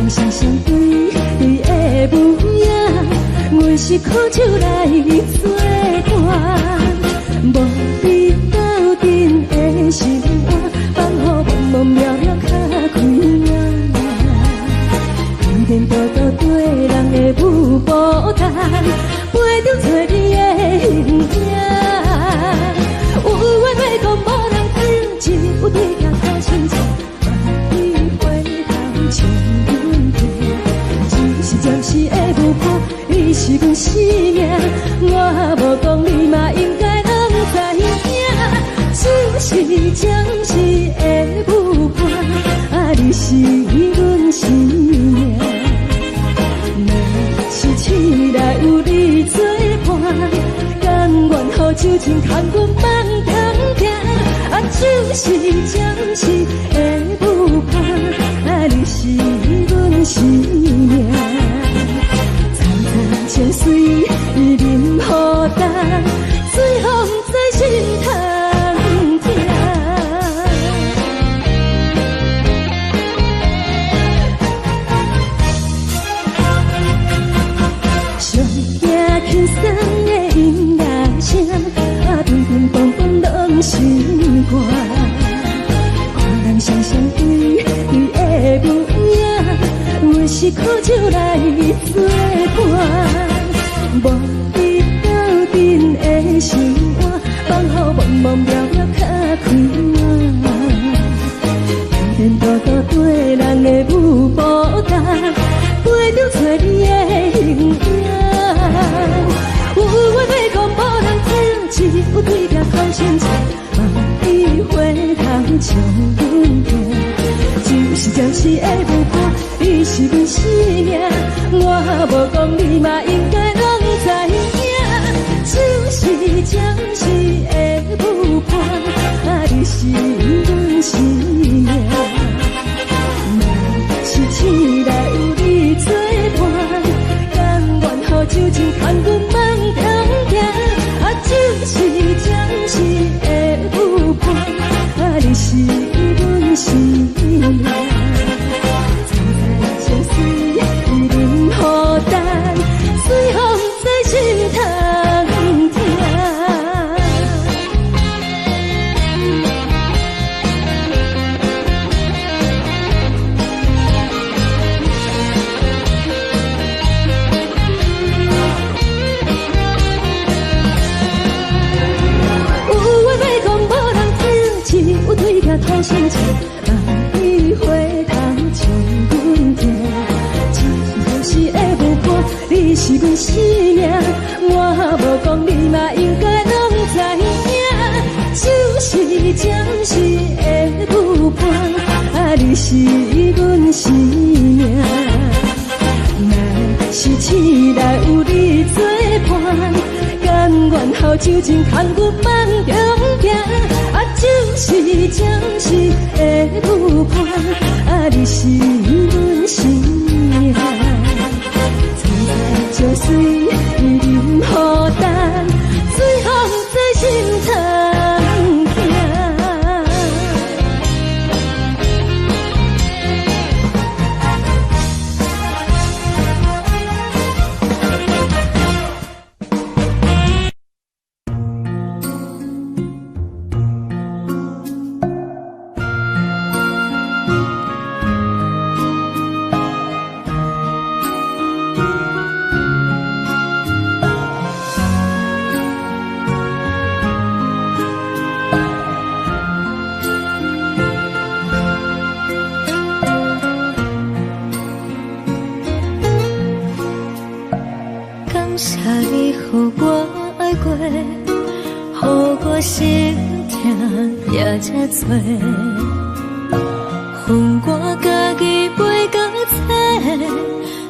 人双雙對對的舞影，阮是苦酒來做伴，無你鬥陣的心肝，放予茫茫渺渺較開眼。天天多多對人的舞步單，陪著找你的形影。有緣欲講無人知，只有對徛土生情，萬里回頭笑阮聽。只是暫時的舞伴，你是阮生命，我無講你嘛應該攏知影。只是暫時的舞伴，啊，你是阮生命。若是醒來有你作伴，甘願予酒精牽阮放通行。啊，只是暫時的舞伴，啊，你是阮生命。層層情水淋雨干，水予毋知心通疼。上惊輕鬆的音樂聲，啊，乒乒乓乓攏是歌。看人雙雙對對的舞影，阮是苦酒來做伴，無你鬥陣的心肝，放予茫茫渺渺較開眼。天天多多對人的舞步單，陪著找你的形影。有緣欲講無人知，只有對徛苦心情，望你回頭笑阮聽。只是暫時的舞伴，你是阮生命，我無講你嘛應該攏知影。只是暫時的舞伴，啊，你是阮生命。若是醒來有你作伴，甘願予酒精牽阮放通行。啊，只是暫時的舞伴，啊，你是阮生命。層層情水淋雨干，水予毋知心通疼。有緣欲講無人知，只有對徛土生情，望你回頭笑阮聽。只是暫時的舞伴，你是阮生命，我無講你嘛應該攏知影。只是暫時的舞伴，啊，你是阮生命。若是醒來有你作伴，甘願予酒精牽阮放中行。啊，只是暫時的舞伴，啊，你是阮生命。層層情水淋雨干，水予毋知心通疼。感謝你予我愛過，予我心疼也這多。分我家己飞到找，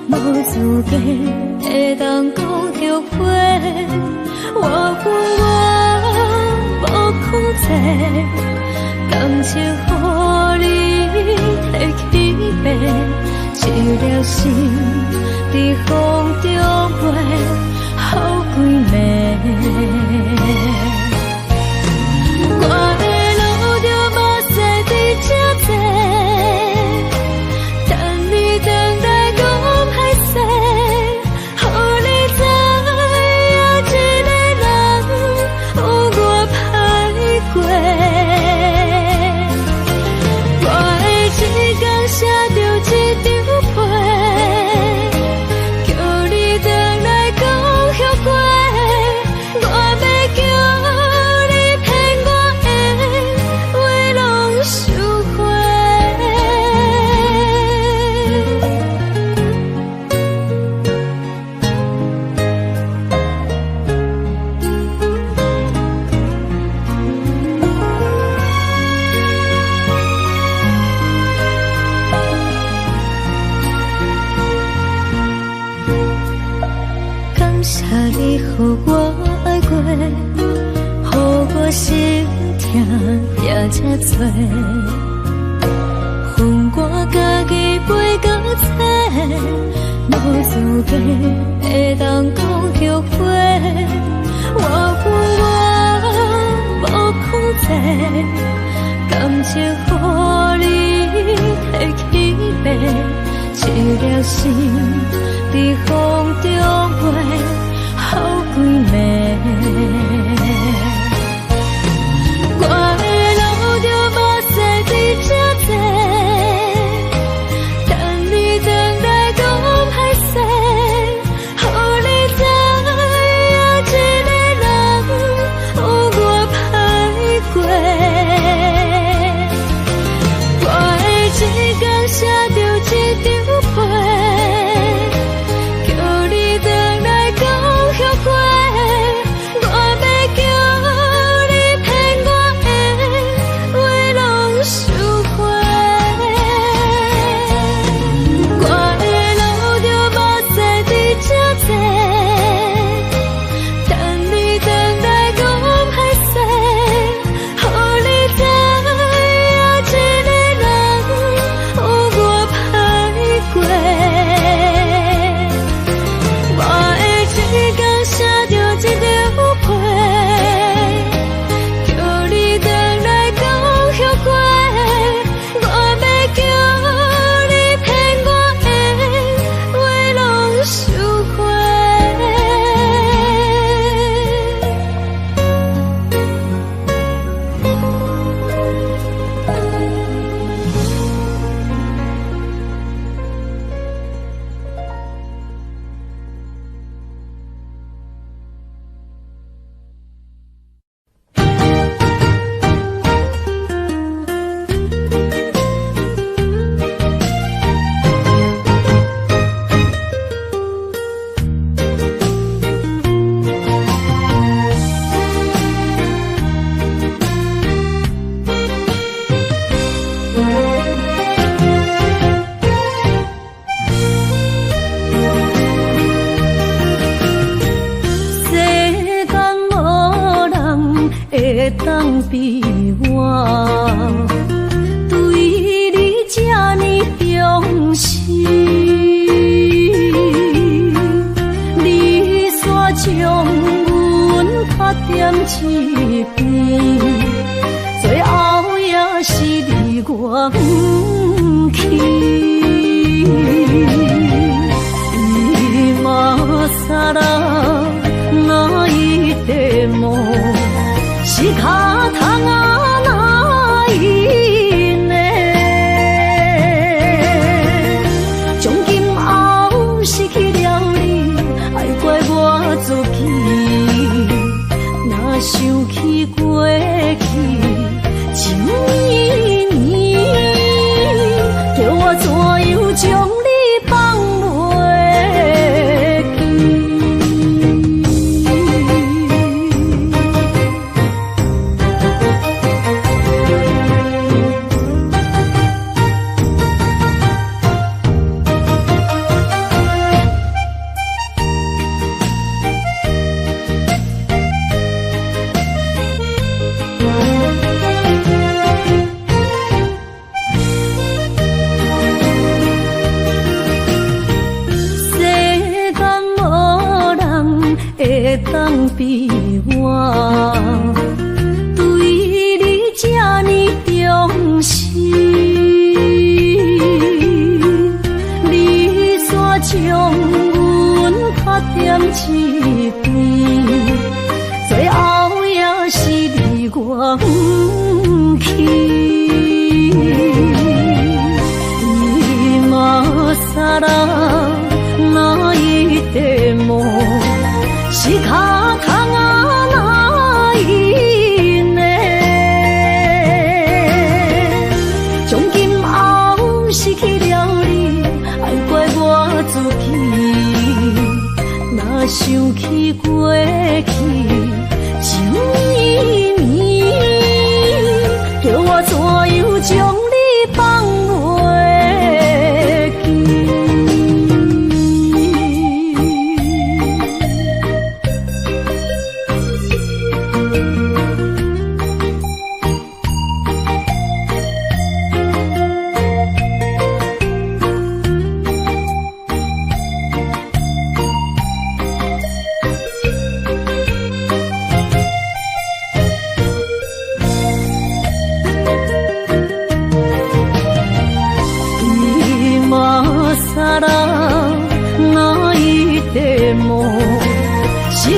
無資格會當講後悔。我分我無控制，感情予你提去爬，一粒心佇風中飛，予規暝。我的路著嘛驶伫这济，等你转来。疼也遮濟。予我家己飛到找，無資格會當講後悔。我分我無控制，感情予你提去爬，一粒心佇風中飛，好幾暝。我會流著目屎佇這坐，等你轉來講歹勢，予你知影一个人有偌歹過。我會一工寫著一張批，叫你轉來講後悔。我欲叫你騙我的話攏收回。我會流著目屎佇這坐，等你轉來講歹勢，予你知影一個人有偌歹過。我會一工寫著一張批，叫你轉來講後悔。我欲叫你騙我的話攏收回。世間無人會當比我，對你這呢忠心。你煞將阮拍踮一邊，最後也是離我遠去。今更泣いても仕方がないね。從今後失去了你，愛怪我自己。若想起過去，就年年，叫我怎樣將你放袂記？世間無人會當比我，對你這呢忠心。你煞將阮拍踮一邊，最後也是離我遠去。今更泣いても仕方がないね。從今後失去了你，愛怪我自己。若想起過去，就年年，叫我怎樣將你放袂記？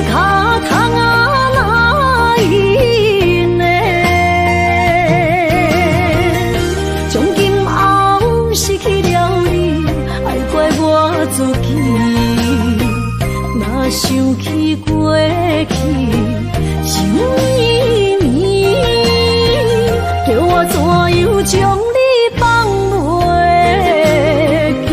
跤筒仔哪因的？从今后失去了你，爱怪我自己。若想起过去，情绵绵，叫我怎样將你放袂記？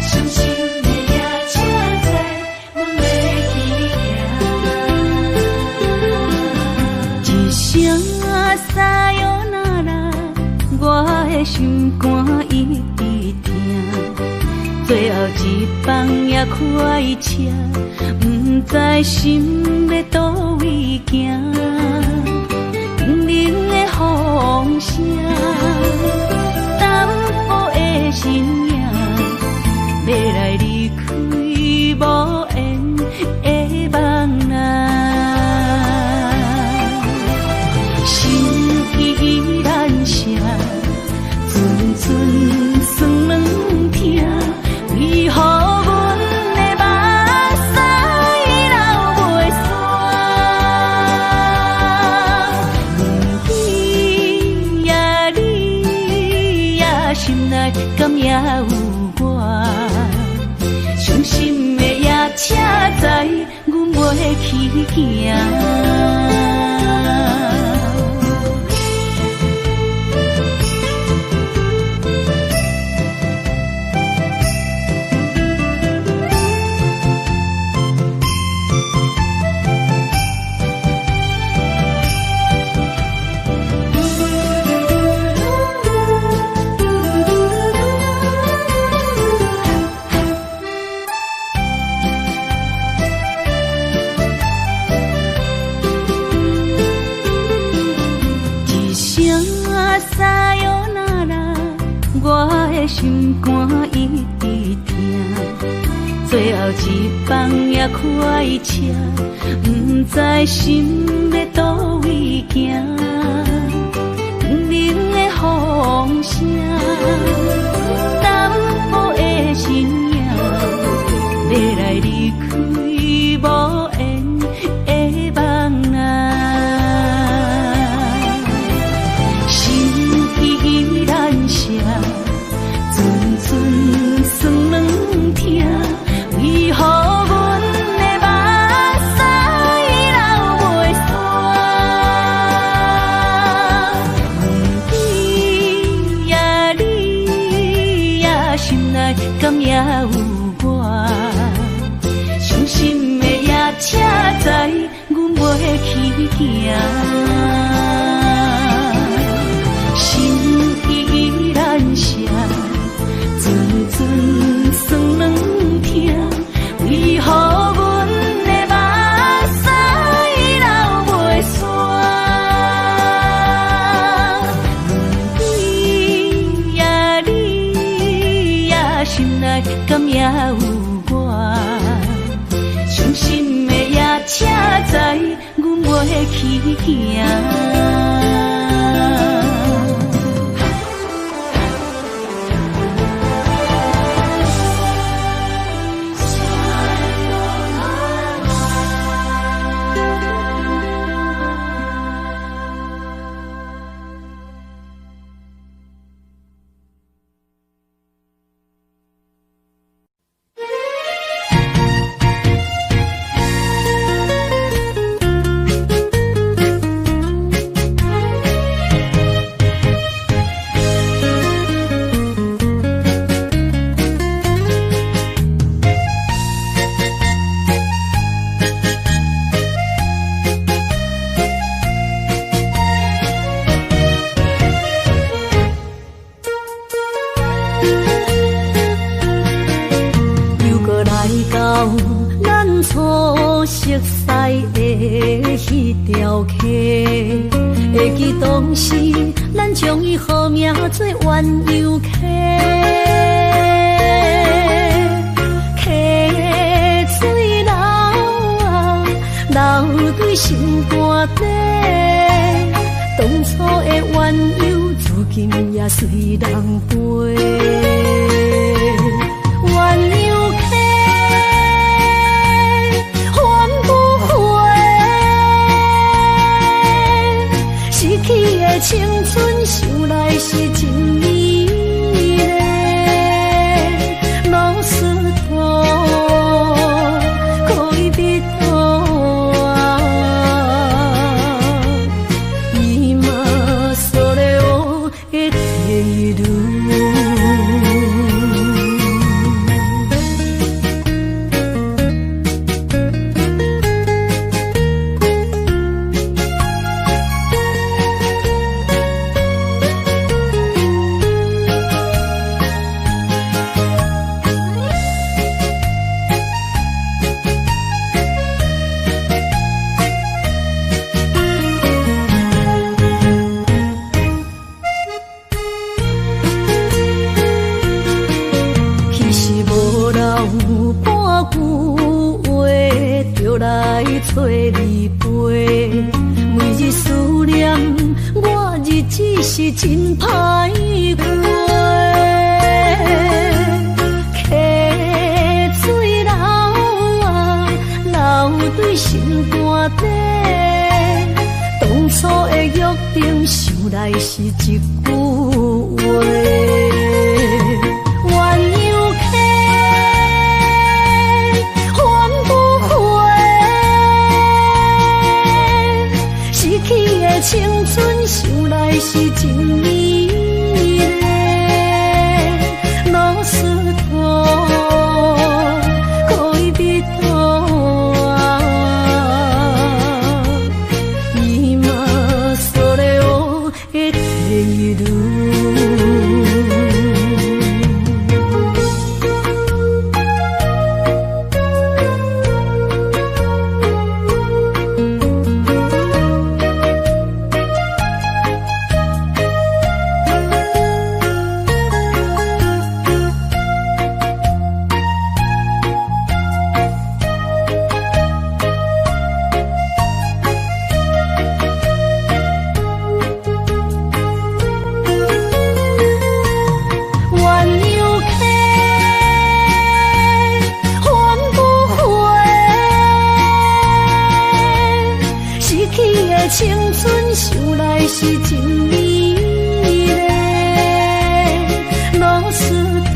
傷心的夜車載，阮欲去行。一聲さよなら，我的心肝一直疼。最後一班也快車，毋知心欲佗位行。冷冷的風聲，淡薄的身影，欲來離開無緣的夢啊。心依然聲，陣陣酸軟疼，為何阮的目屎流袂煞？问你呀你呀，心內敢也有我？傷心的夜車載，阮袂去行。一聲さよなら，我的心肝一直疼。最後一班也快車，毋知心欲佗位行。冷冷的風聲，淡薄的身影，欲來離開無緣的夢啊。心依然聲，陣陣酸軟疼，為何阮的目屎流袂煞？问你呀你呀，心內敢也有我？傷心的夜車載，阮袂去行。心依然聲，陣陣酸軟疼，為何阮的目屎流袂煞？问你呀你呀，心內敢也有我？傷心的夜車載，阮袂去行。傷咱將伊號名做鴛鴦溪。溪水流啊，流對心肝底。當初的鴛鴦，如今也隨人飛。鴛鴦溪，還不回，失去的青春，想來是真美麗。ロスト戀人啊，今それを得ている。其實無留半句話，就來揣你飛。每日思念，我日子是真歹過。溪水流啊，流對心肝底。當初的約定，想來是一句話。鴛鴦溪，還不回，失去的青春，想來是真美麗。ロスト戀人啊，今それを得ている。鴛鴦溪，還不回，失去的青春，想來是真美麗。ロスト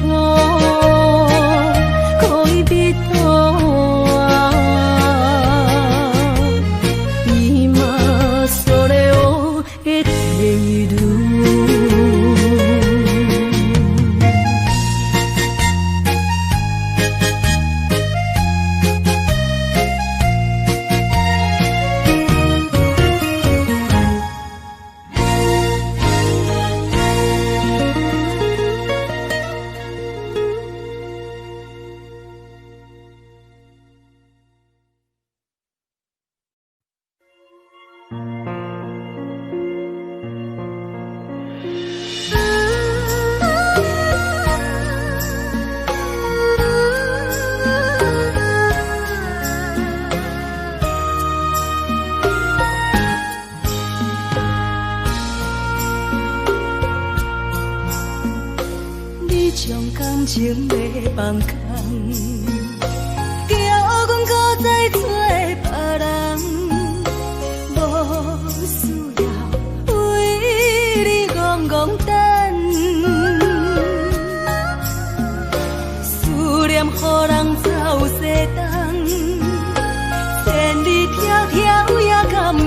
戀人啊，今それを得ている。你將感情欲放空，叫阮閣再找別人，無需要為你戇戇等，思念予人走西東，千里迢迢也甘願，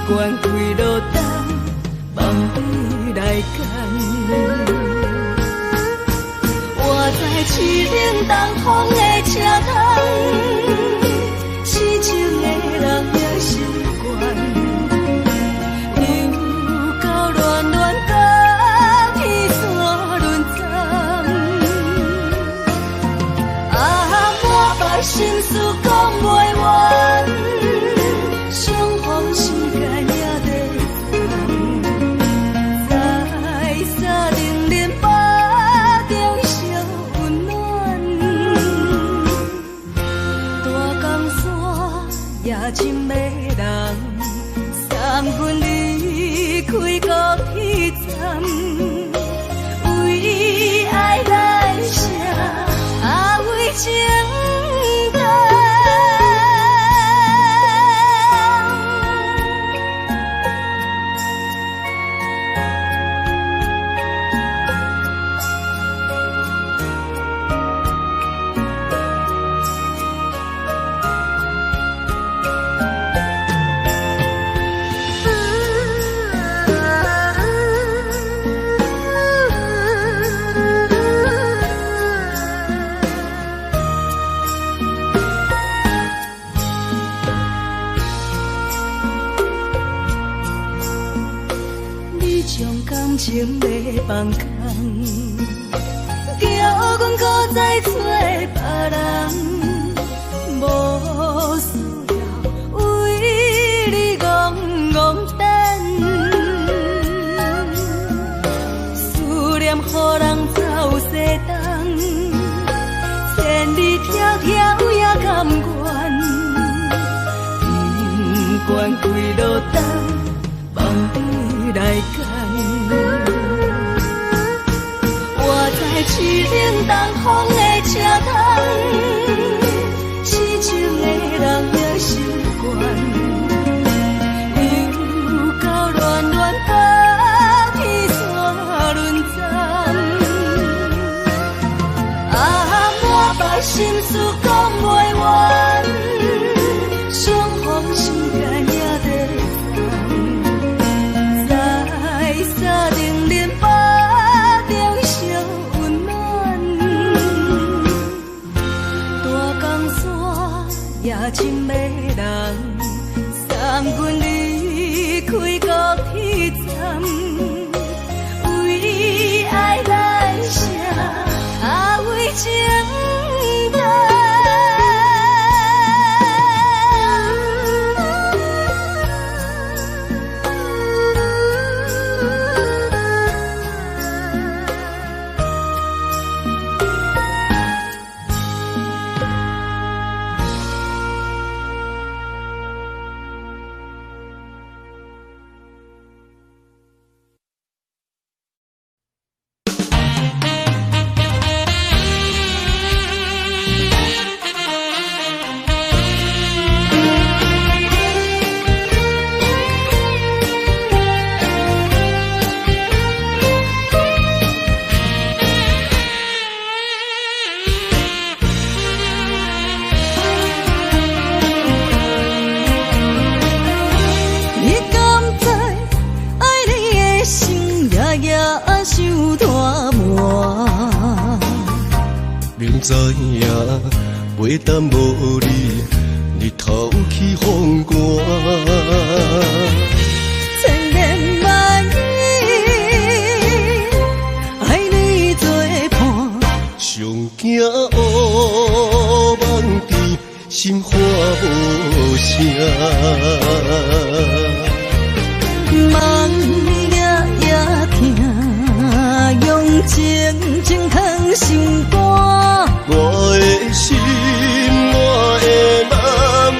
不管幾落冬，望你來牽。我知凄冷東風的車窗，痴情的人也習慣。又到暖暖甲天山轮转，啊，满腹心事講袂完，相逢時間也在等。將感情欲放空，叫阮閣再揣別人，無需要為你戇戇等，思念予人走西東，千里迢迢也甘願，不管幾落冬，放你來揀。我知凄冷東風的車窗，痴情的人也習慣，又到暖暖北天山轮站。啊，满腹心事講袂完，相逢時間也短暫，在三重林北中相溫暖。大江山也真迷人，送阮離開高鐵站，為愛難捨，啊為情難。你敢知愛你的心夜夜傷大磨？明知影袂當無你，日頭起風寒。千言萬語，愛你做伴。上驚烏夢甜，心寒無聲。夢夜夜疼，用情情藏心肝。我的心，我的夢，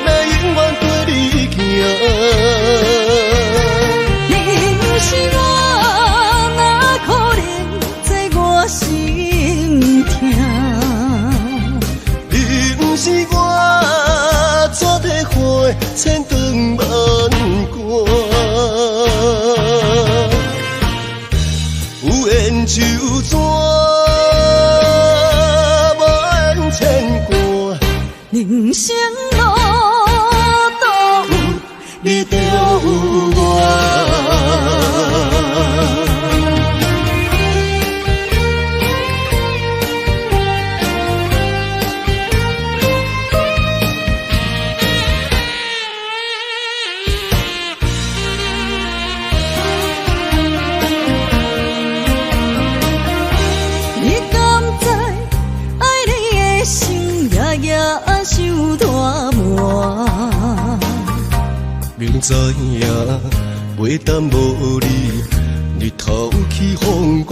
欲永遠綴你行。你毋是我，哪可能知我心疼？你毋是我，怎体會千断萬割？有緣就怎，無緣牽掛。人生路途有你就有我。你敢知愛你的心夜夜傷大磨？明知影袂當無你，日頭起風寒。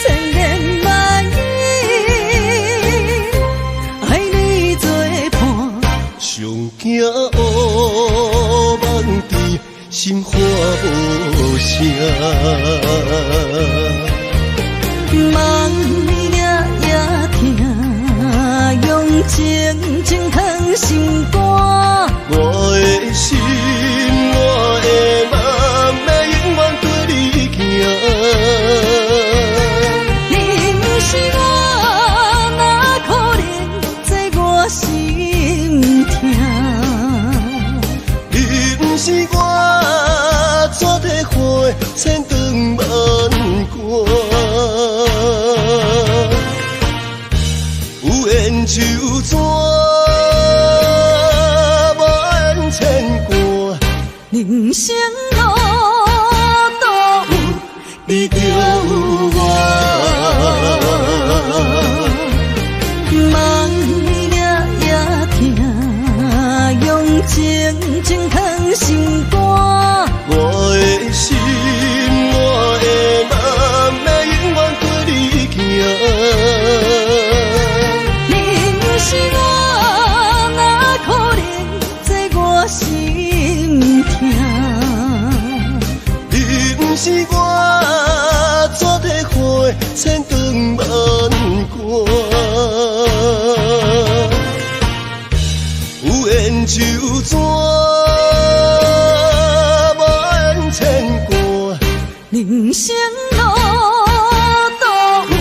千言萬語，愛你做伴。上驚烏夢甜，心寒無聲。夢夜夜疼，用情情藏心肝。我的心，我的夢，欲永遠綴你行。你毋是我，哪可能知我心疼？你毋是我，怎體會千斷萬割？有緣就怎，無緣牽掛。人生路你著有我。梦也也疼，用情情藏心肝。我的心，我的梦，欲永远跟你行。你毋是我，哪可能这我心疼？你毋是我，怎体会千断万割？有缘就怎，无缘牵挂。人生路途有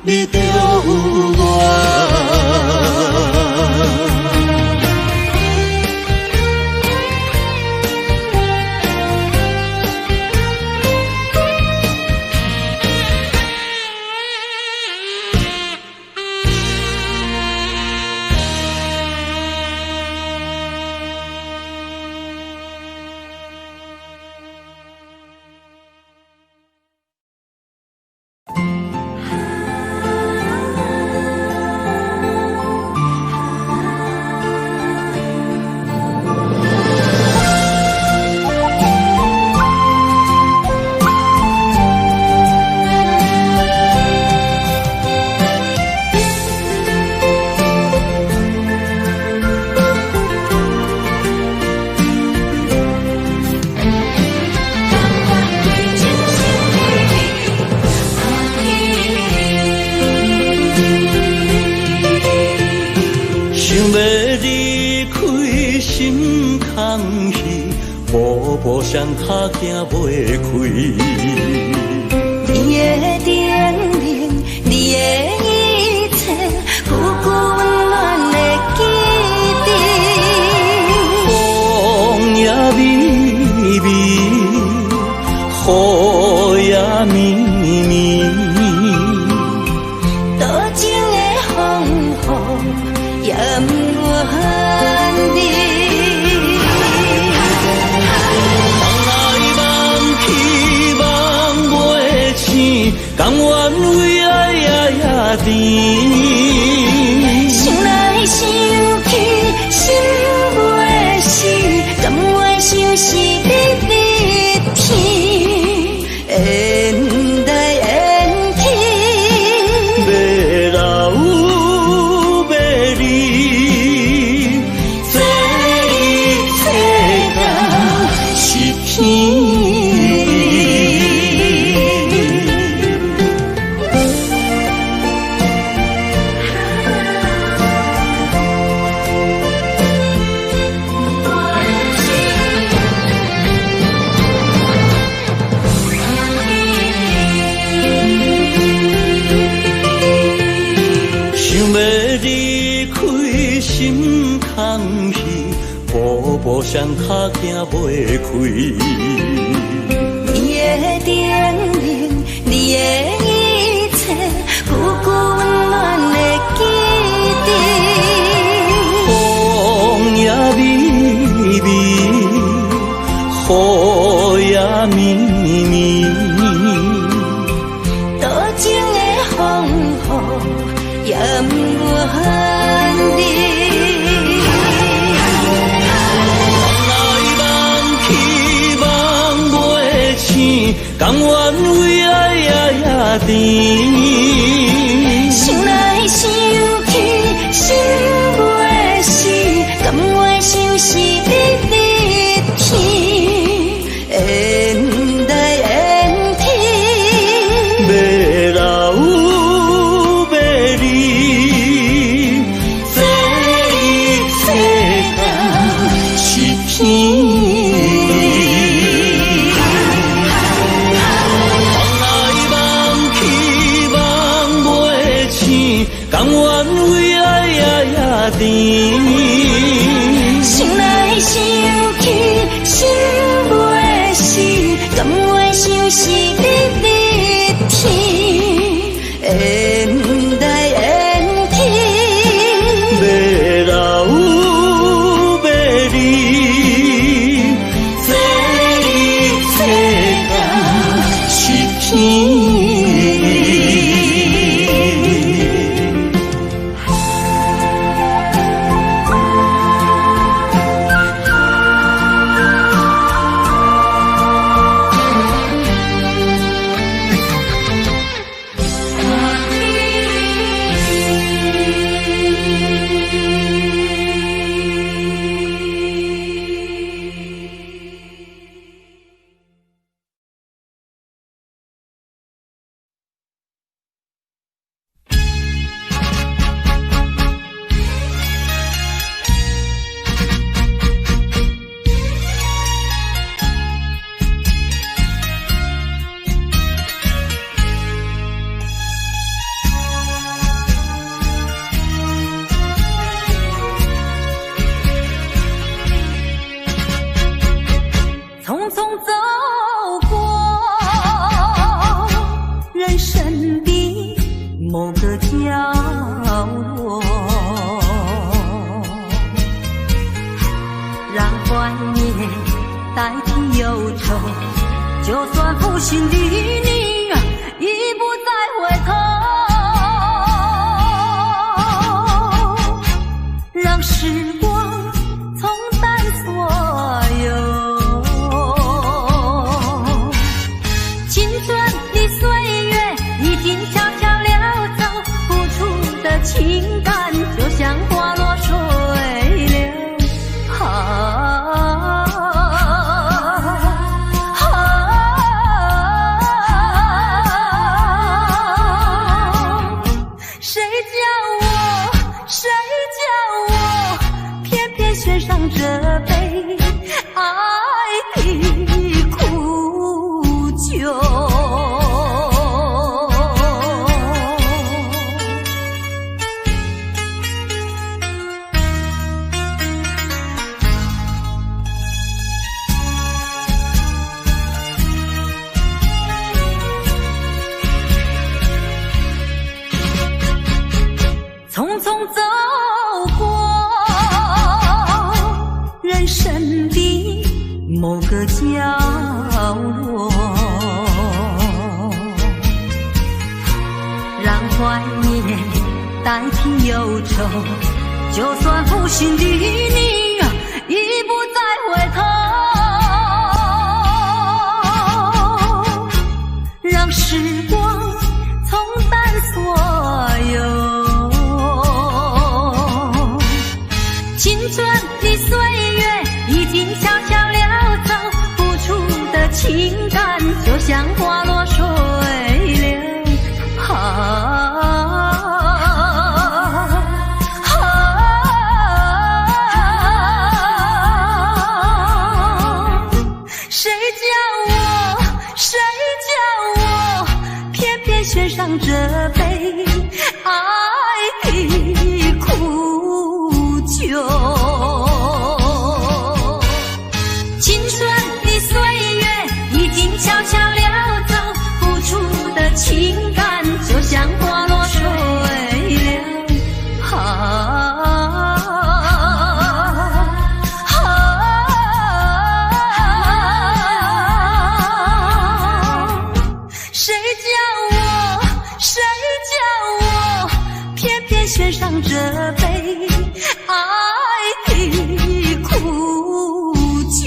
你著有我。想欲离开心空虚，步步双跤行袂开。你的叮咛，你的一切，久久温暖的记忆。风也微微，雨也绵绵。多情的风雨也毋愿离。梦来梦去梦袂醒，甘愿为爱夜夜甜。想来想去心袂死，甘愿相思日日天，缘来缘去。欲留欲离，这一切敢是天意。想欲离开心空虚，步步双跤行袂开。你的叮咛，你的一切，久久温暖的记忆。风也微微，雨也绵绵。多情的风雨也毋愿离。梦来梦去梦袂醒，甘愿为爱夜夜甜。想来想去心袂死，甘愿相思日日天，缘来缘去。欲留欲离，这一切敢是天意。梦来梦去梦袂醒，甘愿为爱夜夜甜。想来想去心袂死，甘愿相思日日天，缘来缘去。欲留欲离，这一切敢是天。醒。匆匆走過人生的某個角落，讓懷念代替憂愁，就算負心的你已不再回頭，讓時光沖淡所有。青春的歲月已經悄悄溜走，付出的情感就像花落水流。啊啊！誰叫我，誰叫我，偏偏選上這杯愛的苦酒。匆匆走過人生的某個角落，讓懷念代替憂愁，就算負心的你已不再回頭，讓時光沖淡所有。青春的歲月已經悄悄溜走，付出的情感就像花落水流。啊啊！誰叫我，誰叫我，偏偏選上這杯愛的苦酒。青春的歲月已經悄悄溜走，付出的情感就像花落水流。啊啊！誰叫我，誰叫我，偏偏選上這杯愛的苦酒。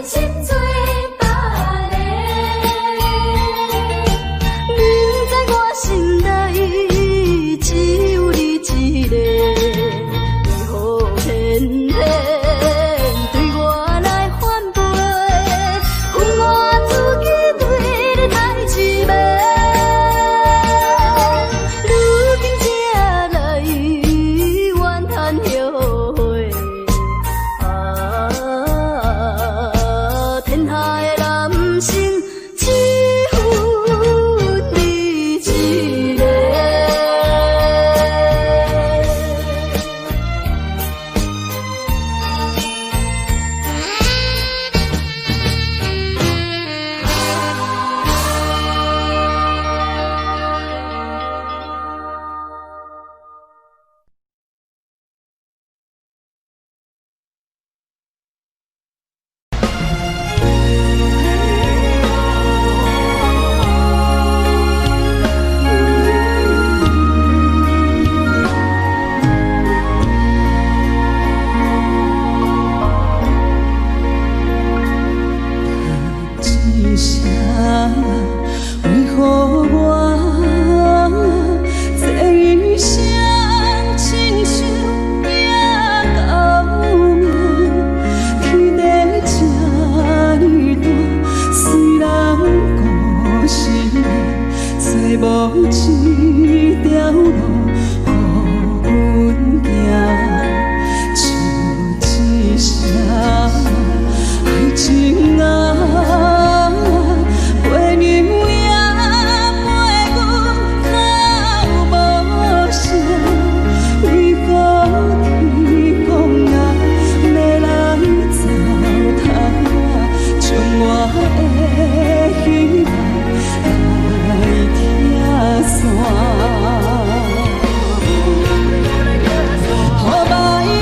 心做别个。明知我心内只有你一个，为何偏偏对我来反背？分我自己对你杀一暝，如今才来怨叹后悔。啊，天下的男生只分你一个。一声，为何我这一生亲像拼到命，天地这呢大，虽然孤身找无一条路予阮行，像一声爱情啊。飞鸟也飞阮哭无声，为何天公啊欲来糟蹋我，将我的希望来拆散。予歹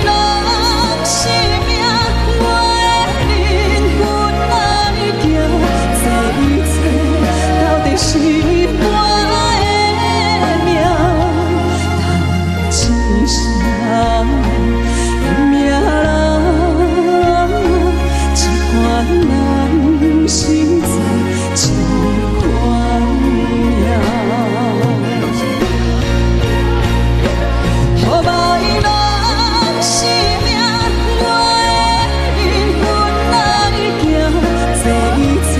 拢是命，我的灵魂爱行，这一切到底是我的命？叹一声的命人，这款人生做这款命。予歹拢是命，我的灵魂爱行，这一切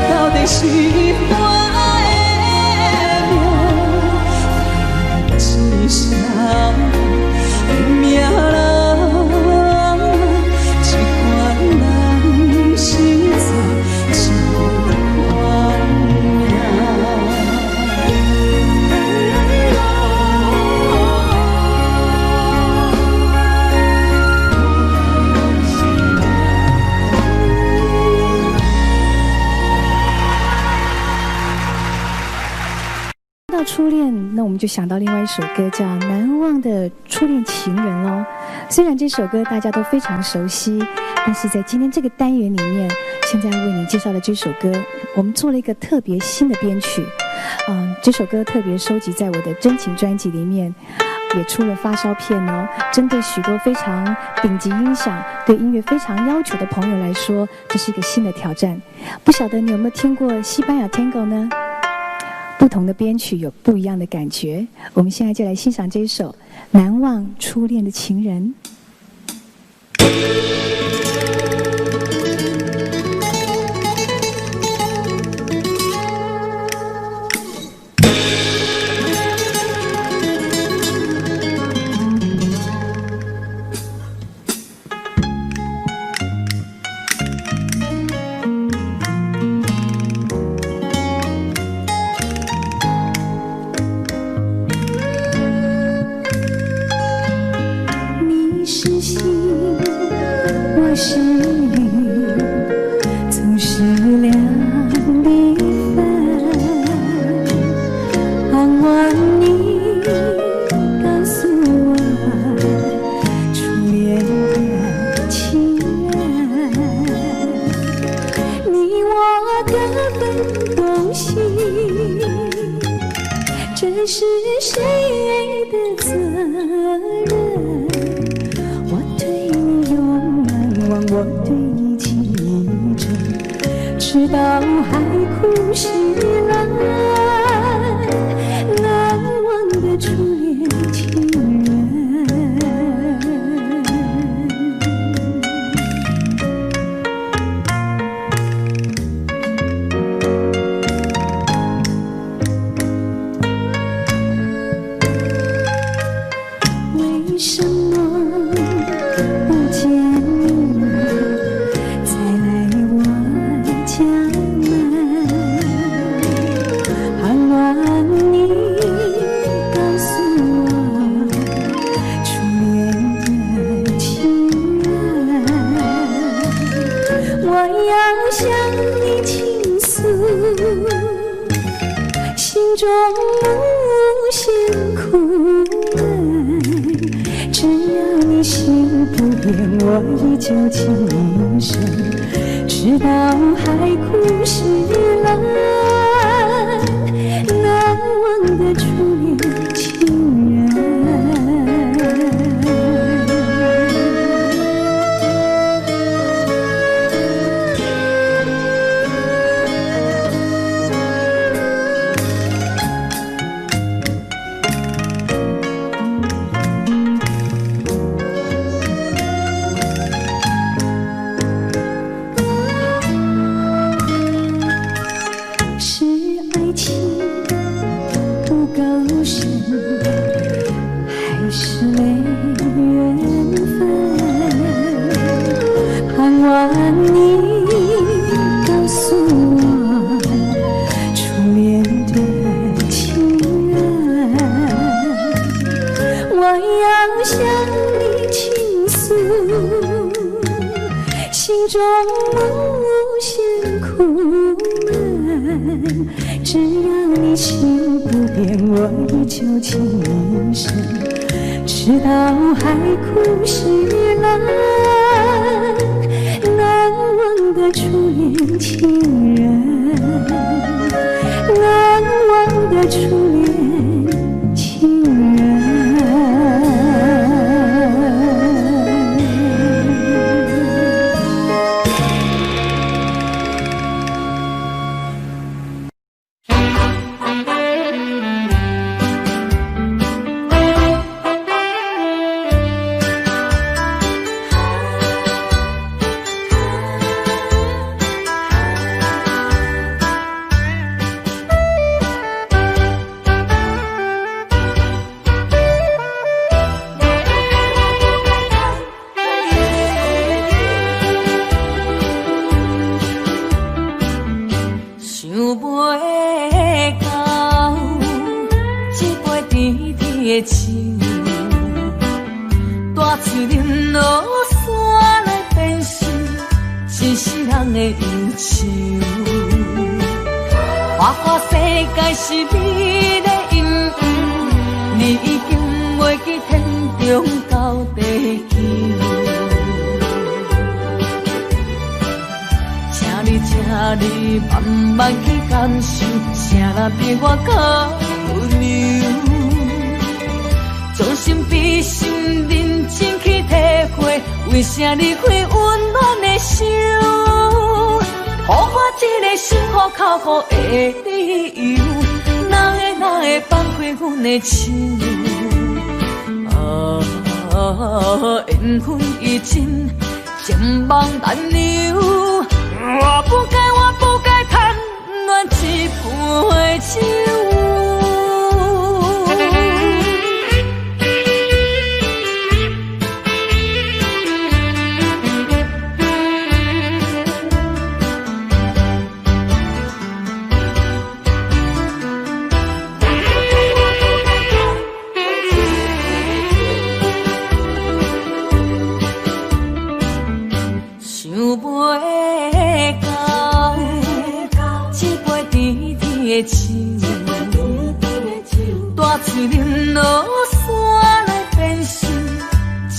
到底是我的命？叹一声的命人，这款人生做这款命。到初恋，那我们就想到另外一首歌叫《难忘的初恋情人》喽。虽然这首歌大家都非常熟悉，但是在今天这个单元里面，现在为你介绍的这首歌，我们做了一个特别新的编曲。这首歌特别收集在我的真情专辑里面，也出了发烧片哦。针对许多非常顶级音响、对音乐非常要求的朋友来说，这是一个新的挑战。不晓得你有没有听过西班牙 Tango 呢？不同的编曲有不一样的感觉。我们现在就来欣赏这一首《难忘初恋的情人》。你是星，我是雨，总是两地分。傍晚你告诉我，初恋的情人，你我各分东西，这是谁的责任？我对你永难忘，我对你情直到海枯石爛，難忘的初戀情人。為什麼不見你再來我家門？盼望你告訴我初戀的情人，我要向你傾訴，心中無限苦悶。只要你心不變，我依舊情深，直到海枯石爛，難忘的初戀情人。是愛情不夠深，還是沒緣分？盼望你告訴我初戀的情人，我要向你傾訴，心中無限苦悶。只要你心不變，我依舊情深，直到海枯石爛，難忘的初戀情人，難忘的初戀情人。想袂到，這杯甜甜的酒，大喙啉落山來變成一世人的憂愁。花花世界是美麗陰影，你已經袂記天長到地久。請你慢慢去感受，啥人比我較溫柔？將心比心，認真去體會，為啥離開溫暖的手？予我這個心苦口苦的理由，哪會哪會放開阮的手？啊，緣分已盡，情網難留。我不該，我不該貪戀這杯酒。想袂到，這杯甜甜的酒，大喙啉落山來變成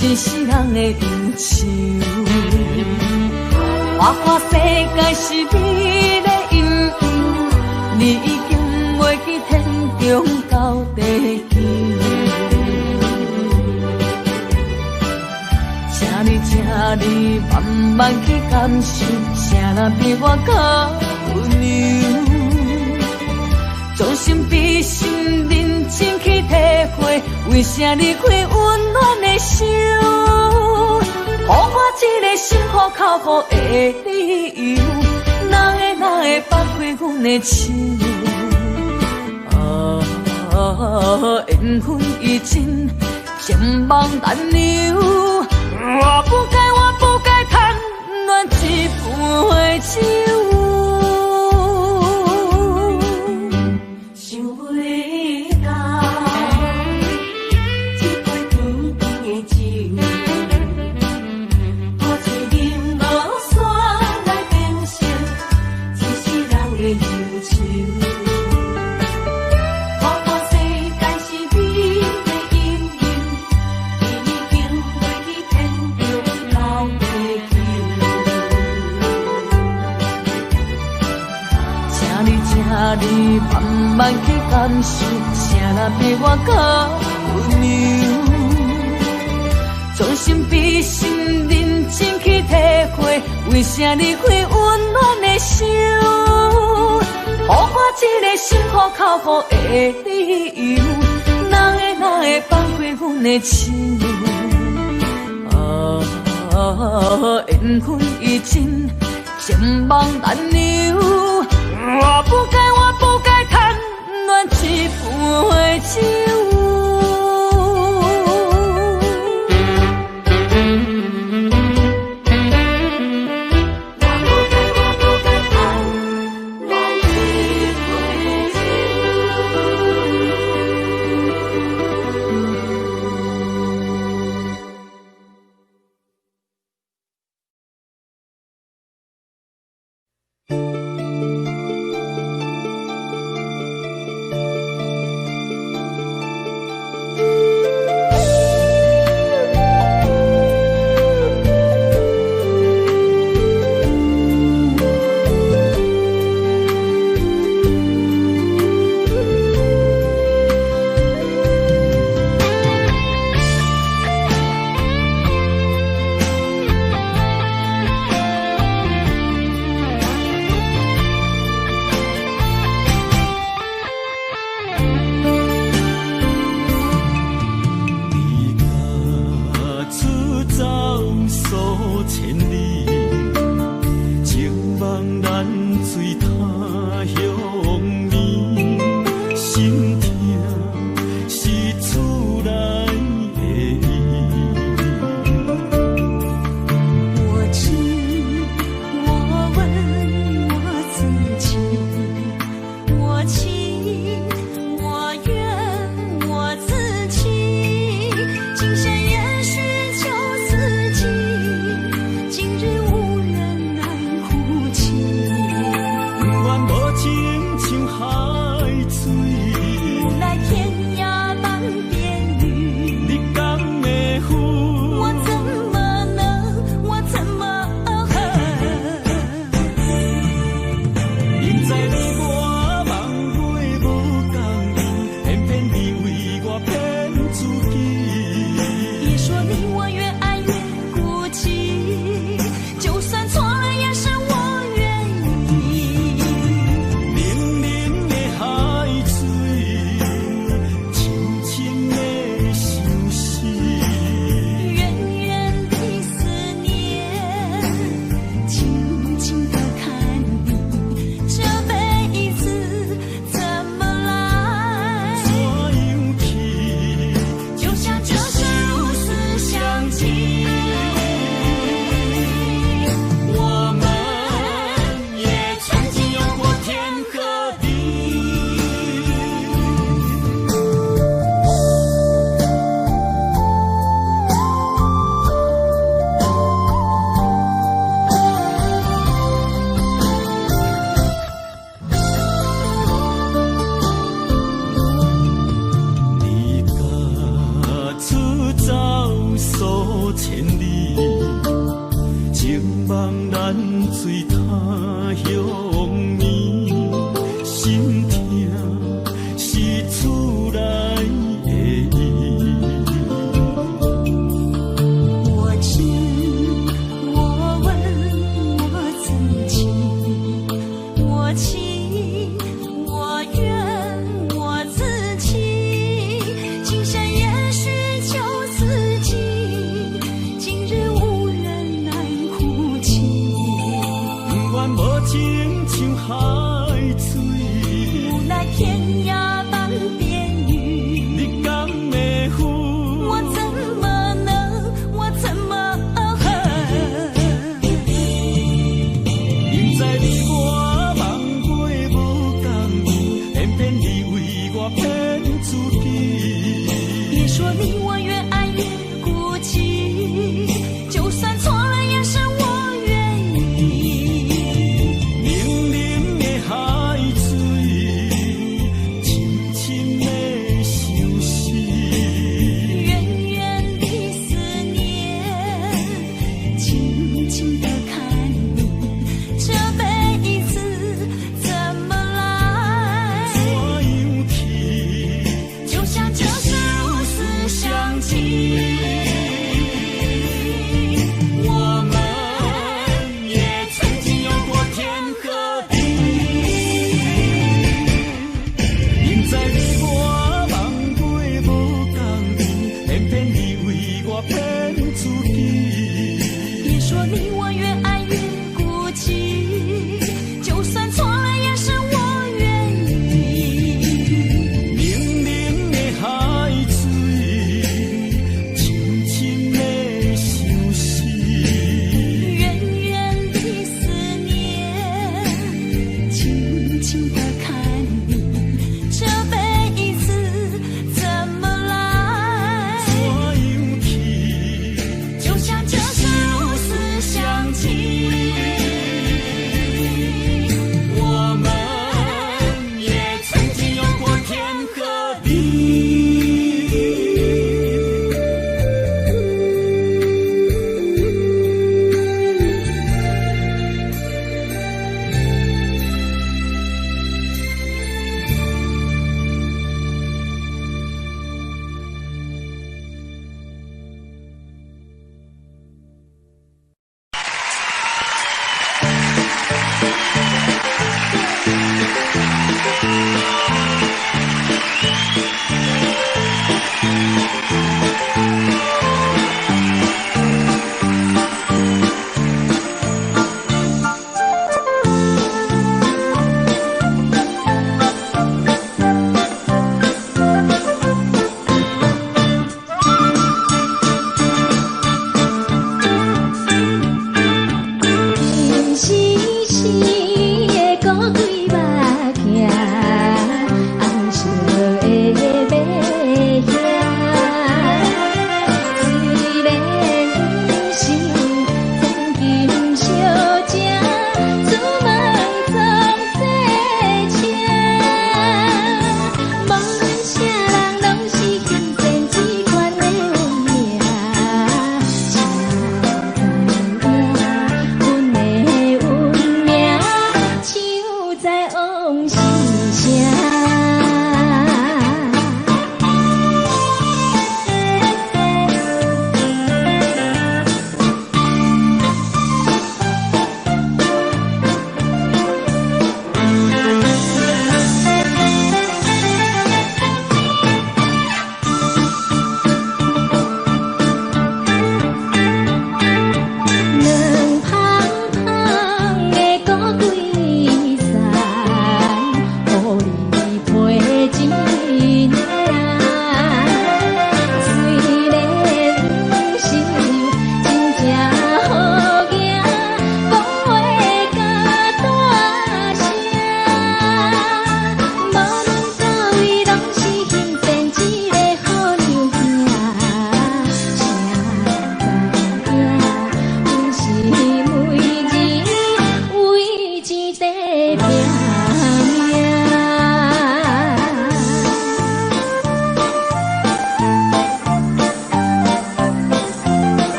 一世人的憂愁。花花世界是美麗陰影，你已經袂記天長到地久。請你，請你你慢慢去感受，啥人比我較溫柔。將心比心，認真去體會，為啥離開溫暖的手？予我這个心苦口苦的理由，哪會哪會放開阮的手？啊，緣分已盡，情夢難留。我不該，我不該貪戀一杯酒。想袂到，這杯甜甜的酒，予一饮无煞來變成一世人的憂愁。看看世間是美的引誘，已經飛去天長到地久。請你，請你慢慢去感受，啥人比我較溫柔？將心比心，認真去體會，為啥離開溫暖的手？予我這個心苦口苦的理由，哪會哪會放開阮的手？啊，緣分已盡，情夢難留。我不該，我不該貪戀一杯酒。我不該，我不該貪戀一杯酒。離家出走數千里，情夢難隨他鄉暝，心疼是厝內的伊。我知，我問我自己，我情我願我自己，今生也許就四季，今日無緣難哭泣。不願無情像海水，無奈天涯難辨魚。你敢會負？我怎麼能，我怎麼恨？明知你我夢尾無仝樣，偏偏你為我騙自己。別說你我越愛越孤寂，就算錯了也是我願意。冷冷的海水，深深的相思。遠遠的思念，靜靜的看你，這輩子怎麼來？怎樣去？就像這生如死相記。我們也曾經有過天和地。離家出走數千里，情夢難隨他鄉暝，心疼是厝內的伊。我知，我像海水。無奈天涯半邊雨。你敢會負？我怎麼能，我怎麼恨？明知你我夢過無仝樣，偏偏你為我騙自己。別說你我越愛越孤寂，就算錯了也是我願意。冷冷的海水，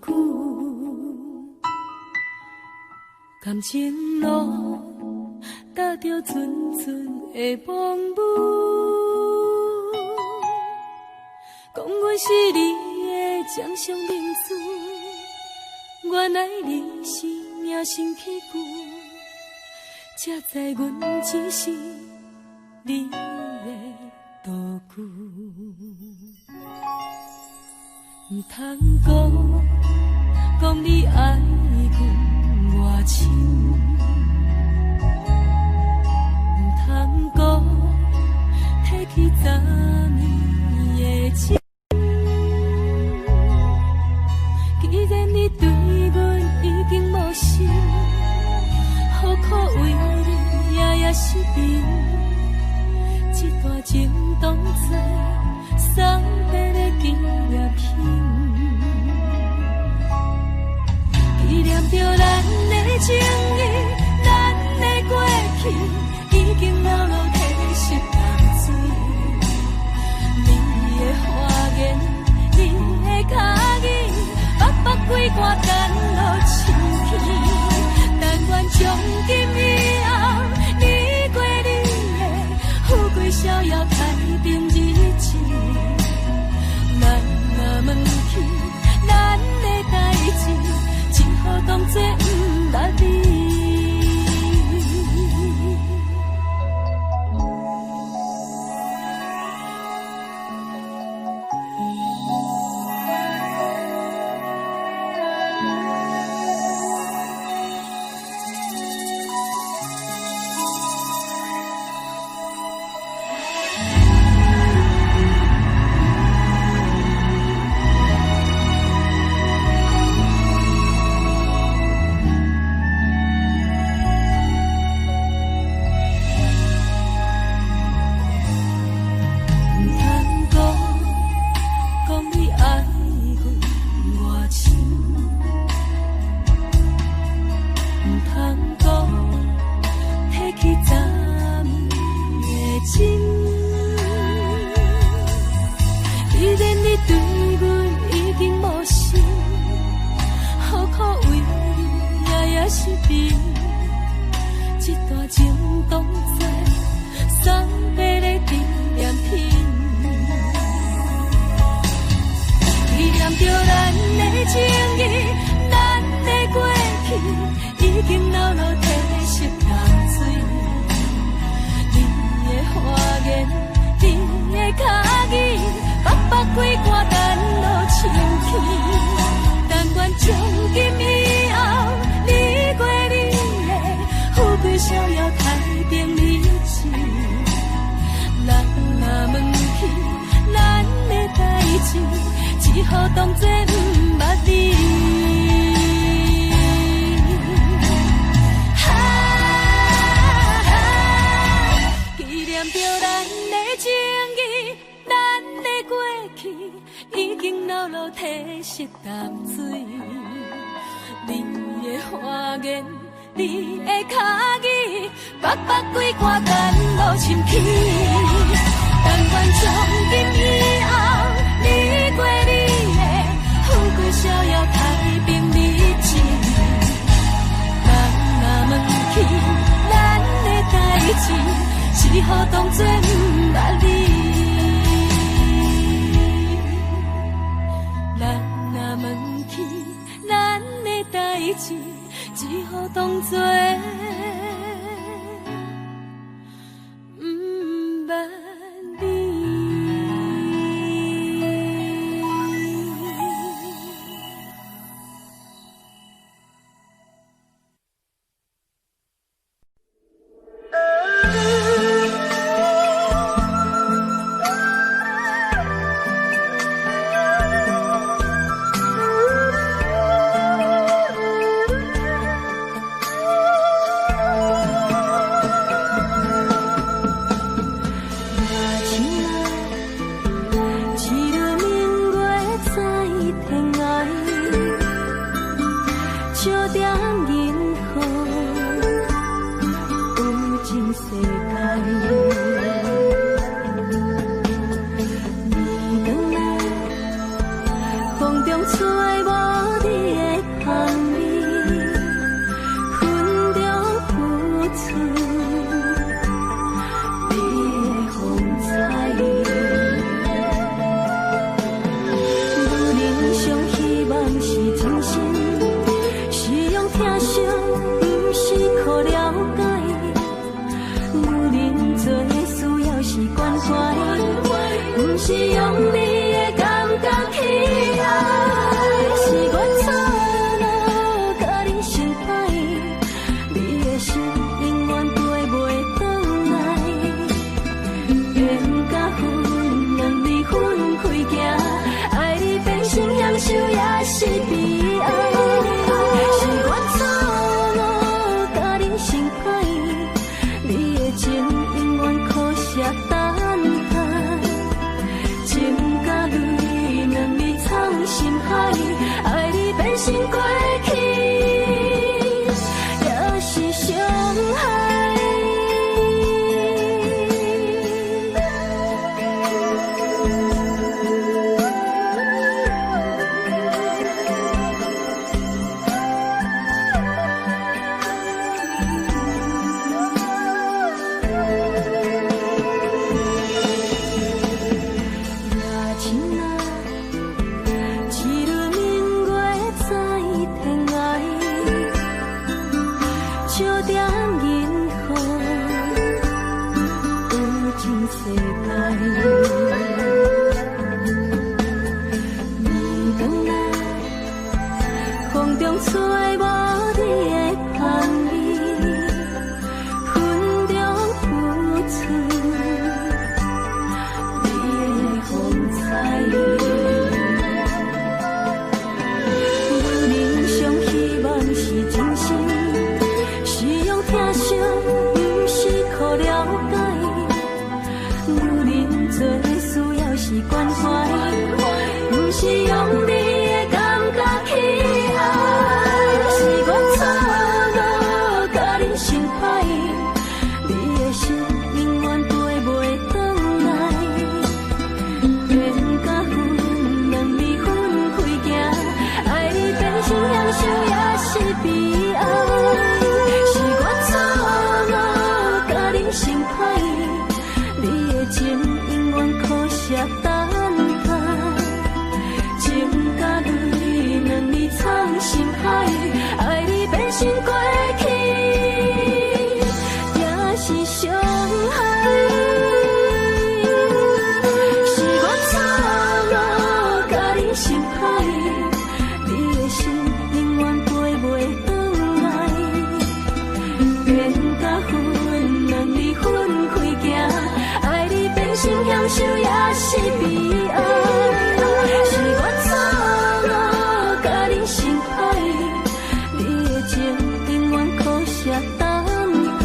久，感情路踏著阵阵的风雨，講阮是你的掌上明珠，原來你是命生起舊，才知阮只是你的道具。毋通講，講你愛阮偌深，毋通講，提起昨暝的情。既然你對阮已經無心，何苦為你夜夜失眠？這段情當作送別的紀念品，紀念著咱的情誼，咱的過去，已經流落天色淡水。你的花言，你的跤音，北北歸肝等落深去。但願從今以後，你過你的，富貴逍遙太平日子。咱若問起咱的代誌，只好當作毋捌你。毋通講，講你愛阮偌深，毋通講，提起昨暝的情。既然你對阮已經無心，何苦為你夜夜失眠？這段情當作送別的紀念品，紀念著咱的情誼，咱的過去，已經流落天色淡水。你的花言，你的跤音，北北歸肝等落深去。但願從今以後，你過你的，富貴逍遙太平日子。咱若問起咱的代誌，只好當作毋捌你。啊，紀念著咱的情誼，咱的過去，已經流落天色淡水。你的花言，你的跤音，北北歸肝等落深去。但願從今以後，你過你的，富貴逍遙太平日子。人若問起咱的代誌，只好當作毋捌你。人若問起咱的代誌，只好當作毋捌你。成過去，也是傷害。夜深啊，一輪明月在天涯，照點銀河有情世界。毋轉來，風中吹無你的香味，雲中浮出你的風采。女人上希望是真心，是用疼惜，毋是靠了解。女人最需要是關懷，毋是用你的感覺去愛。是我錯誤，共人生歹，你的心永遠飛袂轉來。緣甲分兩暝分開行，愛你變成享受也是悲哀。是我錯誤，共人生歹，你的情永遠可惜等待。情甲淚兩暝藏心海，愛你變成過去，也是傷害。是我錯誤，共人生歹，你的心永遠飛袂轉來。緣甲分兩暝分開行，愛你變成享受也是悲哀。是我錯誤，共人生歹，你的情永遠可惜等待。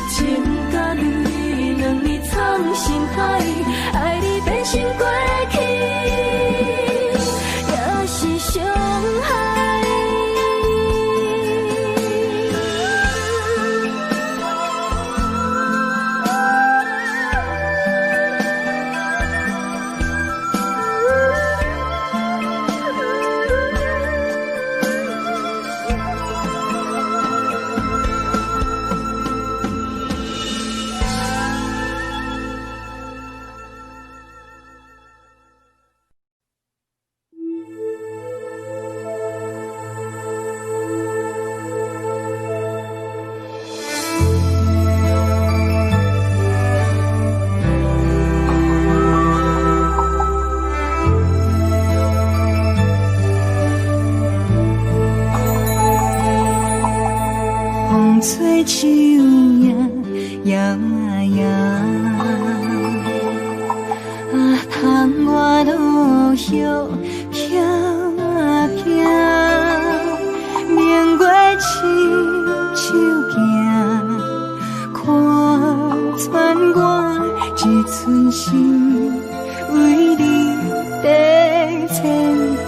情甲淚兩暝藏心海，愛你變成過去，也是傷害。風吹樹影搖啊搖，啊，窗外落葉飄啊飄，明月親手行，看穿我一寸心，為你在牽掛。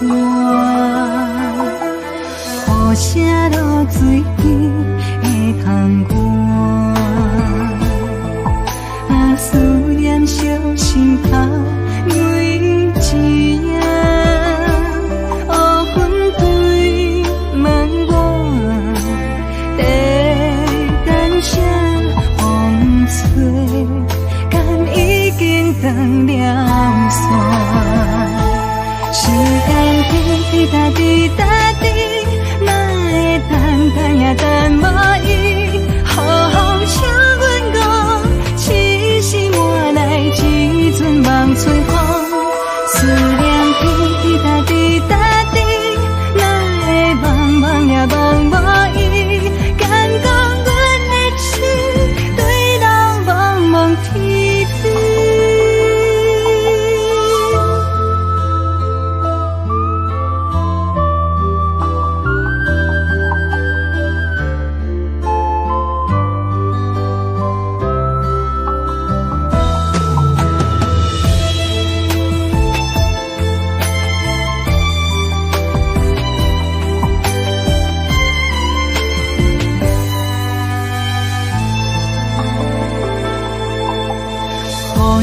雨聲落水边的窗外，啊，思念燒心頭每一夜，烏雲堆滿我，在等啥？風吹，敢已經斷了線？時間滴滴答滴答滴，哪會等等也等無伊？雨風笑阮講，痴心換來一陣夢吹風。思念滴滴答滴答滴，哪會茫茫也茫無伊？敢講阮的痴對人茫茫天邊。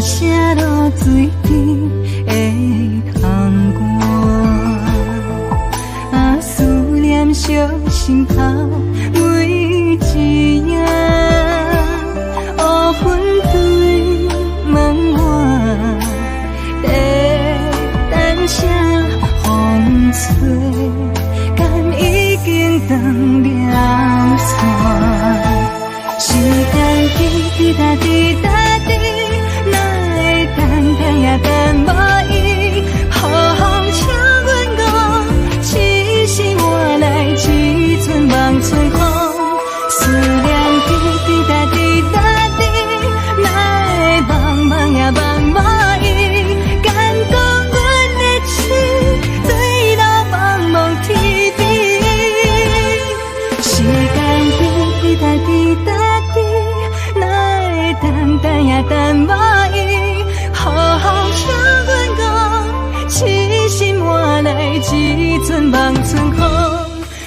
写落水甜的窗单。啊，思念烧心头每一影，乌云对问我，在等啥风吹，敢已经断了线？时间滴滴答滴答滴，哪会等等也等无伊？予风请阮讲，痴心换来一阵望春风。思念滴滴答滴答滴，哪会茫茫也茫无伊？敢讲阮的痴坠落茫茫天边？时间滴滴答滴答滴，哪会等等也等无伊？予风请阮讲，痴心换来一阵望春风。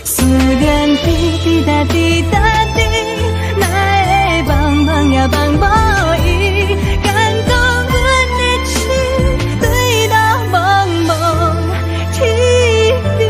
思念滴滴答滴答滴，哪会茫茫也茫无伊？敢讲阮的痴坠落茫茫天边？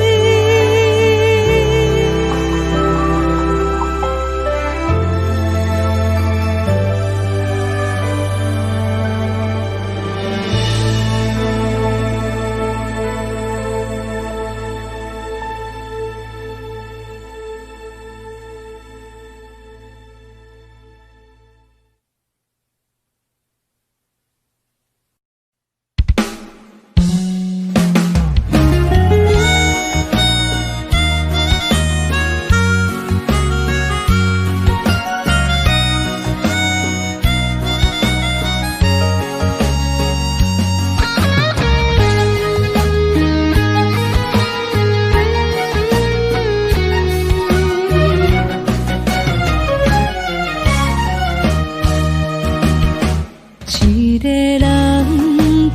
一个人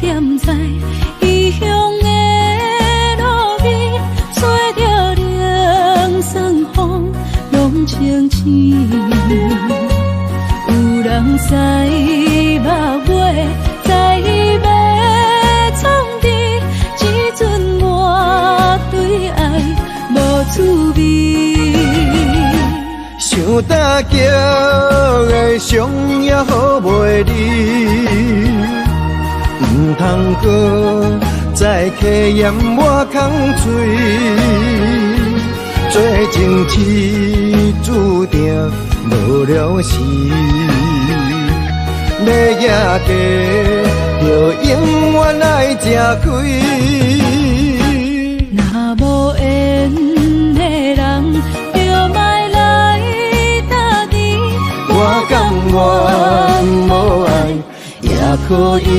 踮在异乡的路边，吹着冷酸风，拢清醒。有人知目尾，知欲创治，这阵我对爱无滋味。想打击的伤也好袂离，毋通阁再客嫌我空喙，做情痴注定无了时，欲赢家就永远爱食亏。若无缘的人，就莫来搭甜。我甘愿无爱也可以。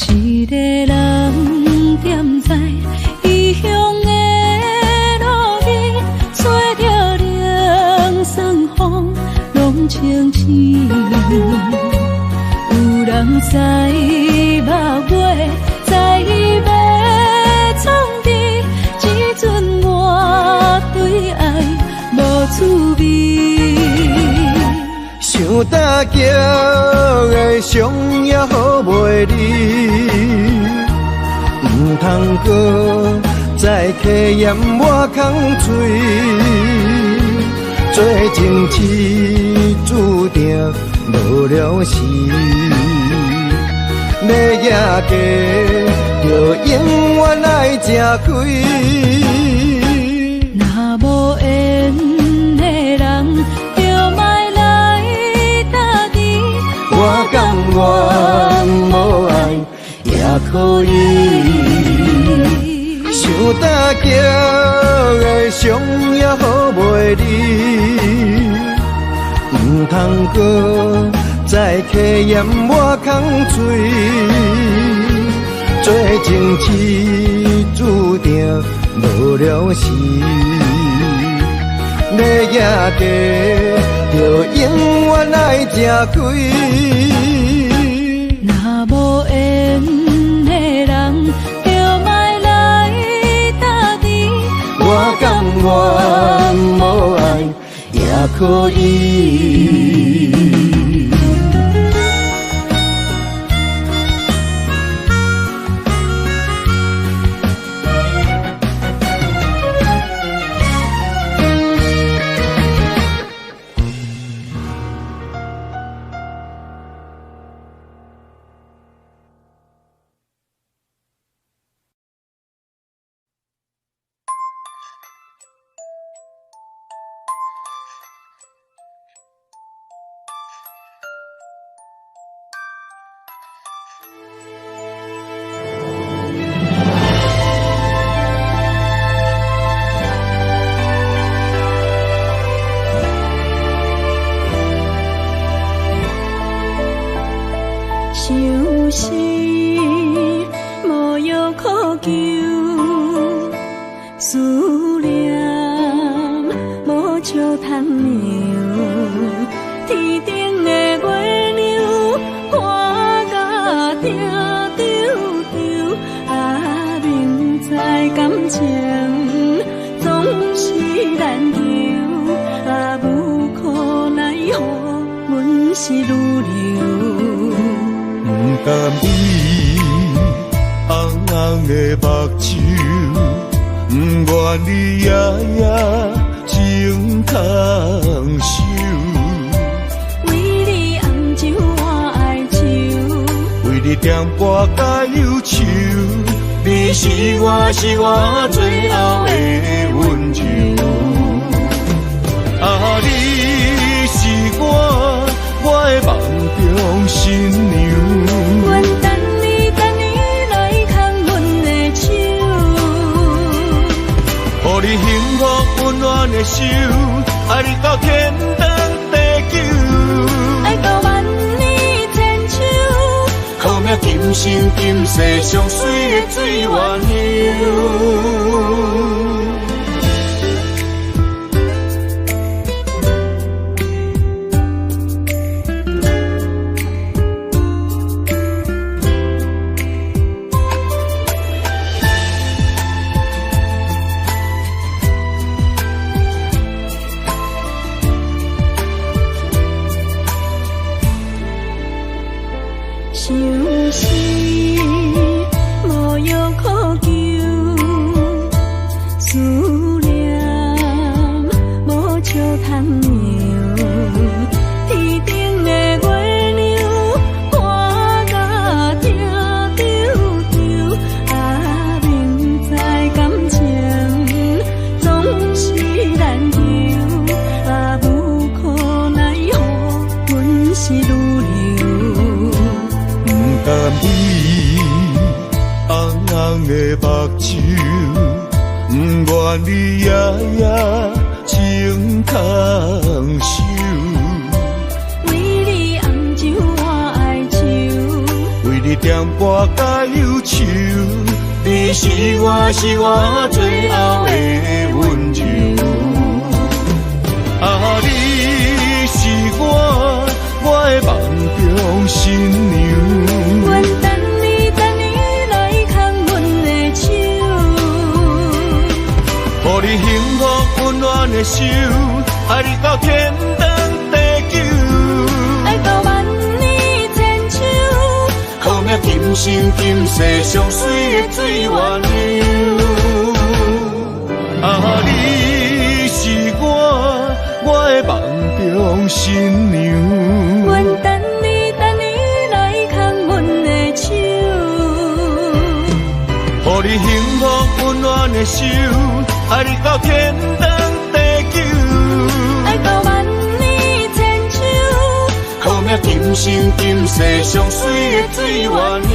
一个人踮在异乡的路边，吹着冷酸风，拢清醒。有人知目尾，知欲创治，这阵我对爱无滋味。想打击的伤也好袂离，毋通阁再客嫌我空喙，做情痴注定无了时，欲赢家就永远爱食亏。若无缘的人，就莫来搭甜。我甘愿无爱也可以。想打击的伤也好袂离，毋通阁再客嫌我空喙，做情痴注定无無聊時，欲行過，就永遠愛食開。若無緣的人，就莫來搭甜。我甘願無愛也可以。相思無藥可救，思念無笑通留。天頂的月亮看甲疼丟丟，啊，明知感情總是難求，啊，無可奈何，阮是女流。不甘你紅紅的目睭，不願你夜夜情空守。為你紅酒我哀愁，為你點歌甲憂愁，你是我是我最後的溫柔。啊，你是我我的夢中新娘。阮等你等你來牽阮的手，予你幸福溫暖的手，愛你到天長地久。愛到萬年千秋，好命今生今世上水的水鸳鸯。相思無藥可救，思念無笑通留。天頂的月亮看甲疼丟丟，啊，明知感情總是難求，啊，無可奈何，阮是女流。不甘你紅紅的目睭，不願你夜夜情空守。為你紅酒我哀愁，為你點歌甲憂愁，你是我是我最後的溫柔。啊，你是我我的夢中新娘。阮等你等你來牽阮的手，予你幸福溫暖的手，愛你到天長地久。愛到萬年千秋，好命今生今世上水的水鸳鸯。啊，你是我我的夢中新娘。阮等你等你來牽阮的手，予你幸福溫暖的手，愛你到天長地久。愛到萬年千秋，好命今生今世上水的水鸳鸯。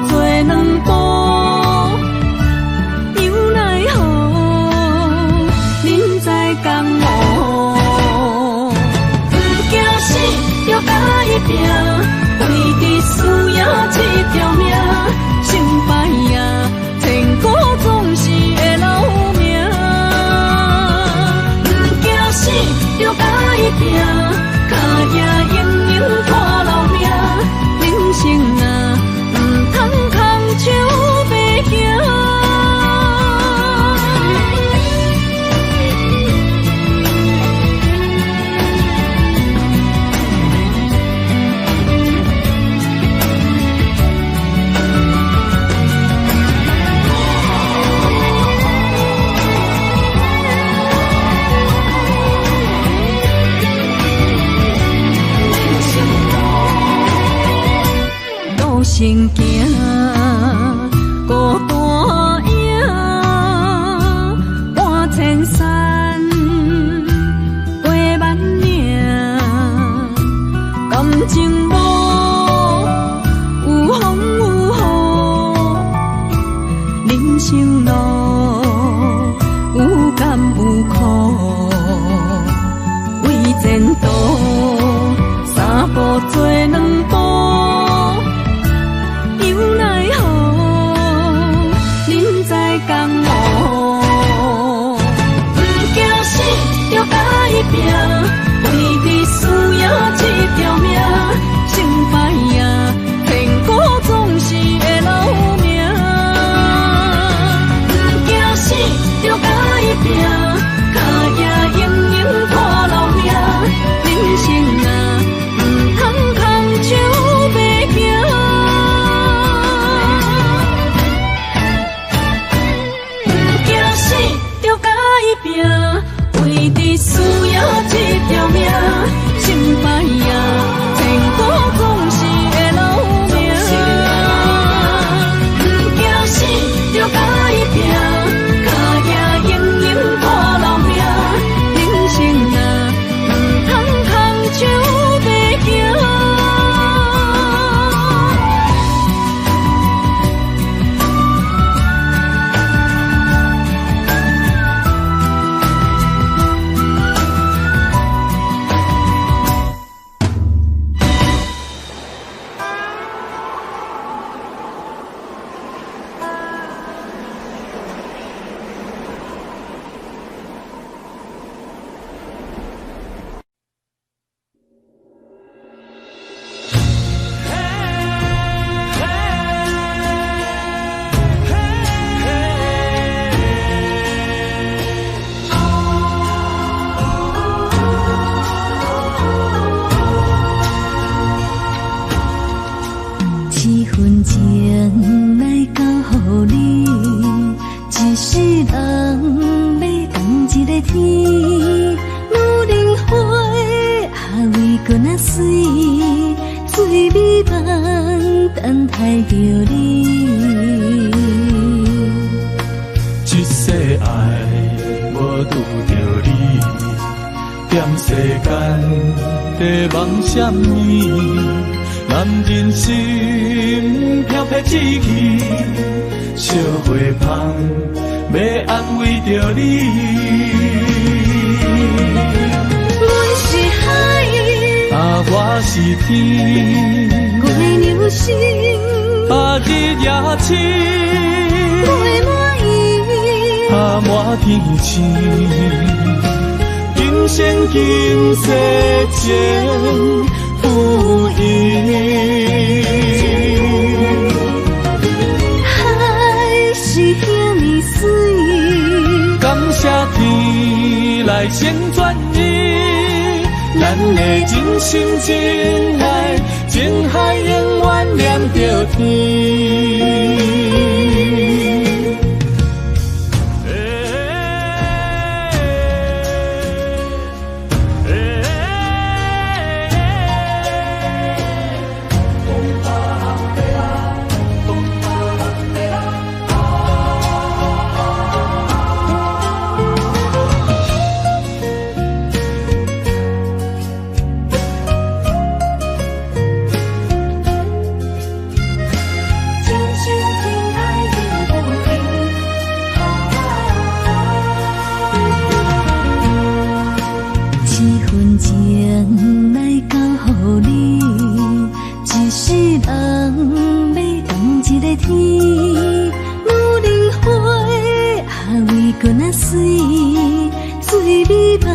做兩步，又奈何，恁知敢無？毋驚死，著共伊拚，為著輸贏這條命，成敗啊，千古總是會留名。毋驚死，著共伊拚，跤跡永永拖留名。人生啊，毋通空手白行。路先行，孤單影，半千山，過萬嶺，感情無有風有雨，人生路有甘有苦，為前途三步做兩步。又奈何，恁知敢無？毋驚死，著共伊拚，為著輸贏這條命，成敗啊，千古總是會留名。毋驚死，著共伊拚，跤跡永永拖留名。人生啊，毋通空手白行。毋驚死，著共伊拚，為著輸贏這條命，成敗啊，千古總是會留名。毋驚死，著共伊拚，跤跡永永拖留名。人生啊，毋通空手白行。七分情來交予你，一世人欲仝一个天。女人花啊，为阁若媠，最美梦等待著你。這世愛無拄著你，踮世間在夢啥物？男人心飄飄志氣，惜花芳欲安慰著你。阮是海，啊，我是天，月娘心，啊，日夜星，月滿意，啊，滿天星，今生今世情付伊。海是遐呢媠，感謝天來成全伊，咱的真心真愛，情海永遠連著天。情天，女人花啊，为君仔水，醉美梦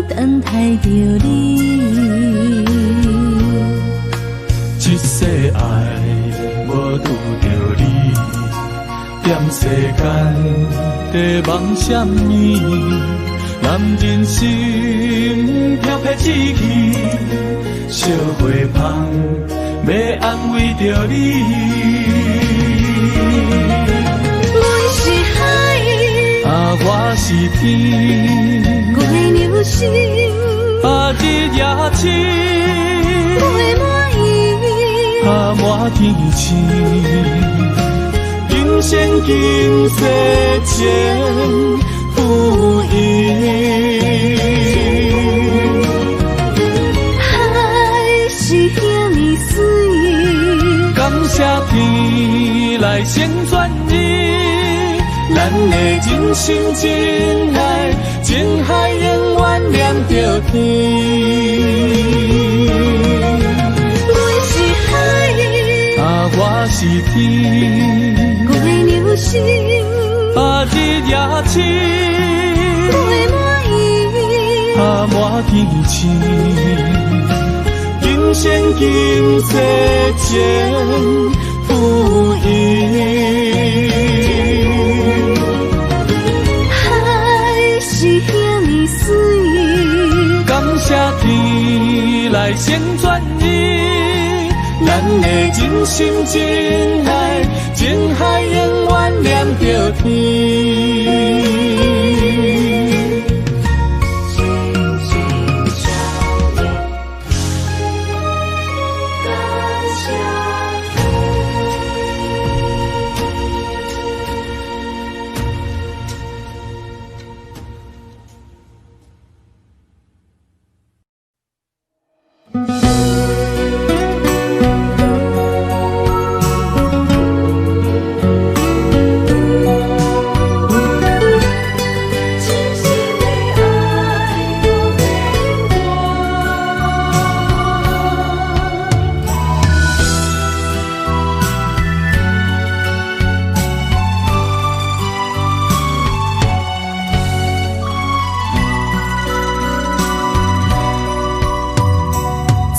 等待著你。这世爱无拄著你，踮世间在梦啥物？男人心飘飘志气，惜花芳欲安慰著你。阮是海，啊，我是天，月娘心，啊，日夜星，月满意，啊，满天星，今生今世情付伊。海是遐呢水，感谢天来成全你，咱的真心真爱，情海永远连著天。阮是海，啊，我是天，月娘心，啊，日夜星，月满意，啊，满天星，今生今世情付伊。海是遐呢水，感谢天来成全你，咱的真心真爱，情海永远连著天。真心的爱无变换。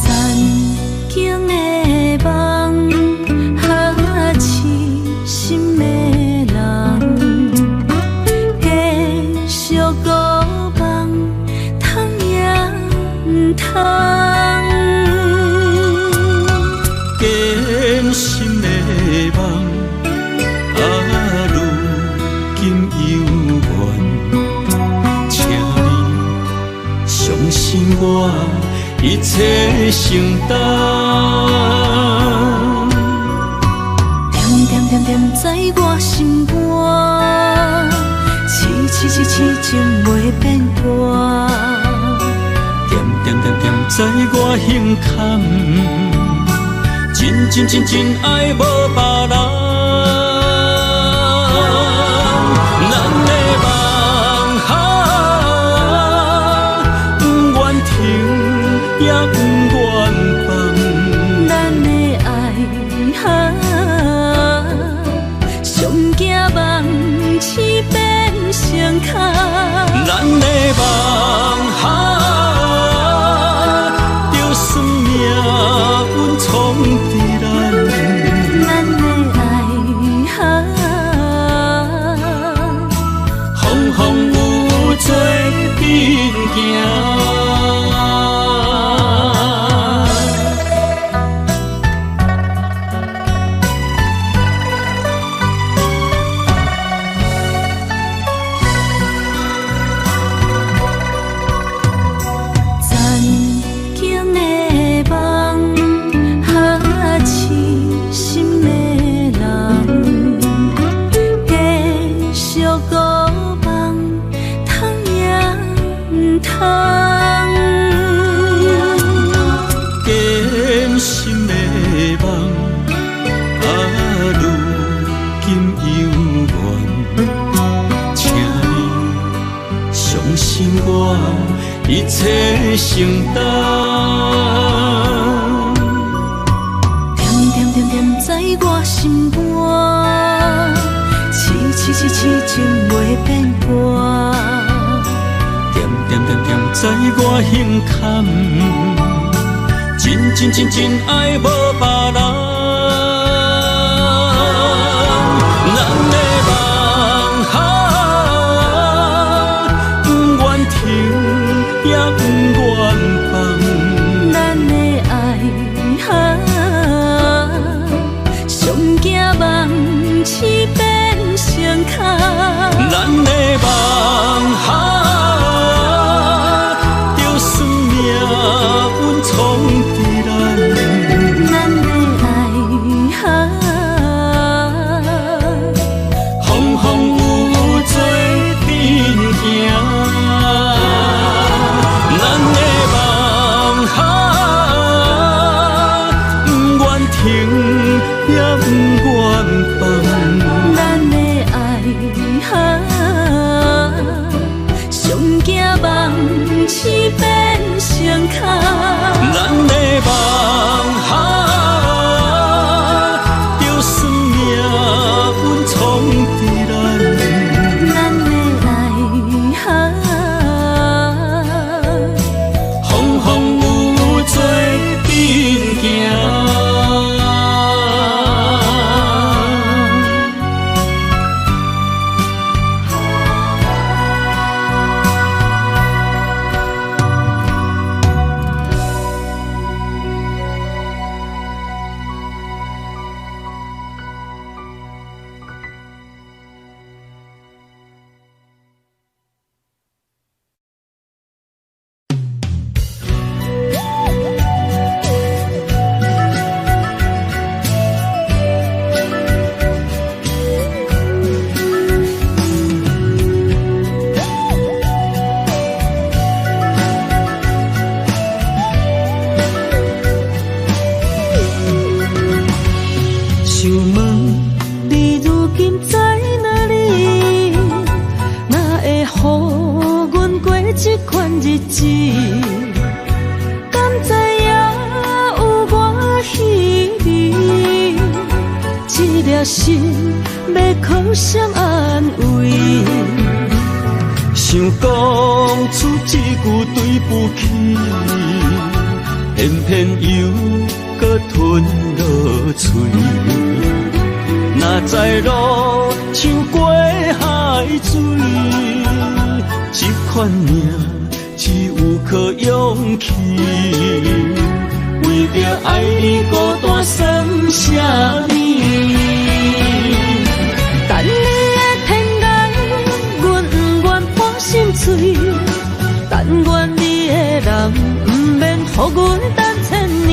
残景的梦，哈痴心的人，继续孤梦，通也毋通。坚心的梦，啊，如今犹原，请你相信我，一切承担。惦惦惦惦在我心肝，痴痴痴痴情袂变卦。惦惦惦惦在我心坎，真真真真爱无别人。咱的梦啊，不愿停也不愿放。咱的爱啊，上惊梦醒变成空。咱的梦啊，就算命运创治咱。咱的爱啊，风风雨雨做阵行。残景的梦，哈痴心的人，继续孤梦，通也毋通。坚心的梦，啊，如今犹原，请你相信我，一切承担。惦惦惦惦在我心肝，在我胸坎，真真真真爱无别人。咱的梦啊，不愿停也不愿放。咱的爱啊，上惊梦醒变成空。咱的梦啊，就算命运创治咱。咱的爱啊，风风雨雨做阵行。咱的梦啊，不愿停也不愿放。咱的爱啊，上惊梦醒变成空。咱的梦啊，就算命运创治咱。咱的爱啊，风风雨雨做阵行。想问你如今在哪里？哪会予阮过这款日子？敢知影有偌稀微？这粒心欲靠谁安慰？想讲出这句对不起，偏偏又阁吞落喙。哪知路像过海水，这款命只有靠勇气。为著爱你孤单算啥物？等你的天涯，阮不愿破心碎。但愿你的人毋免予阮等千年。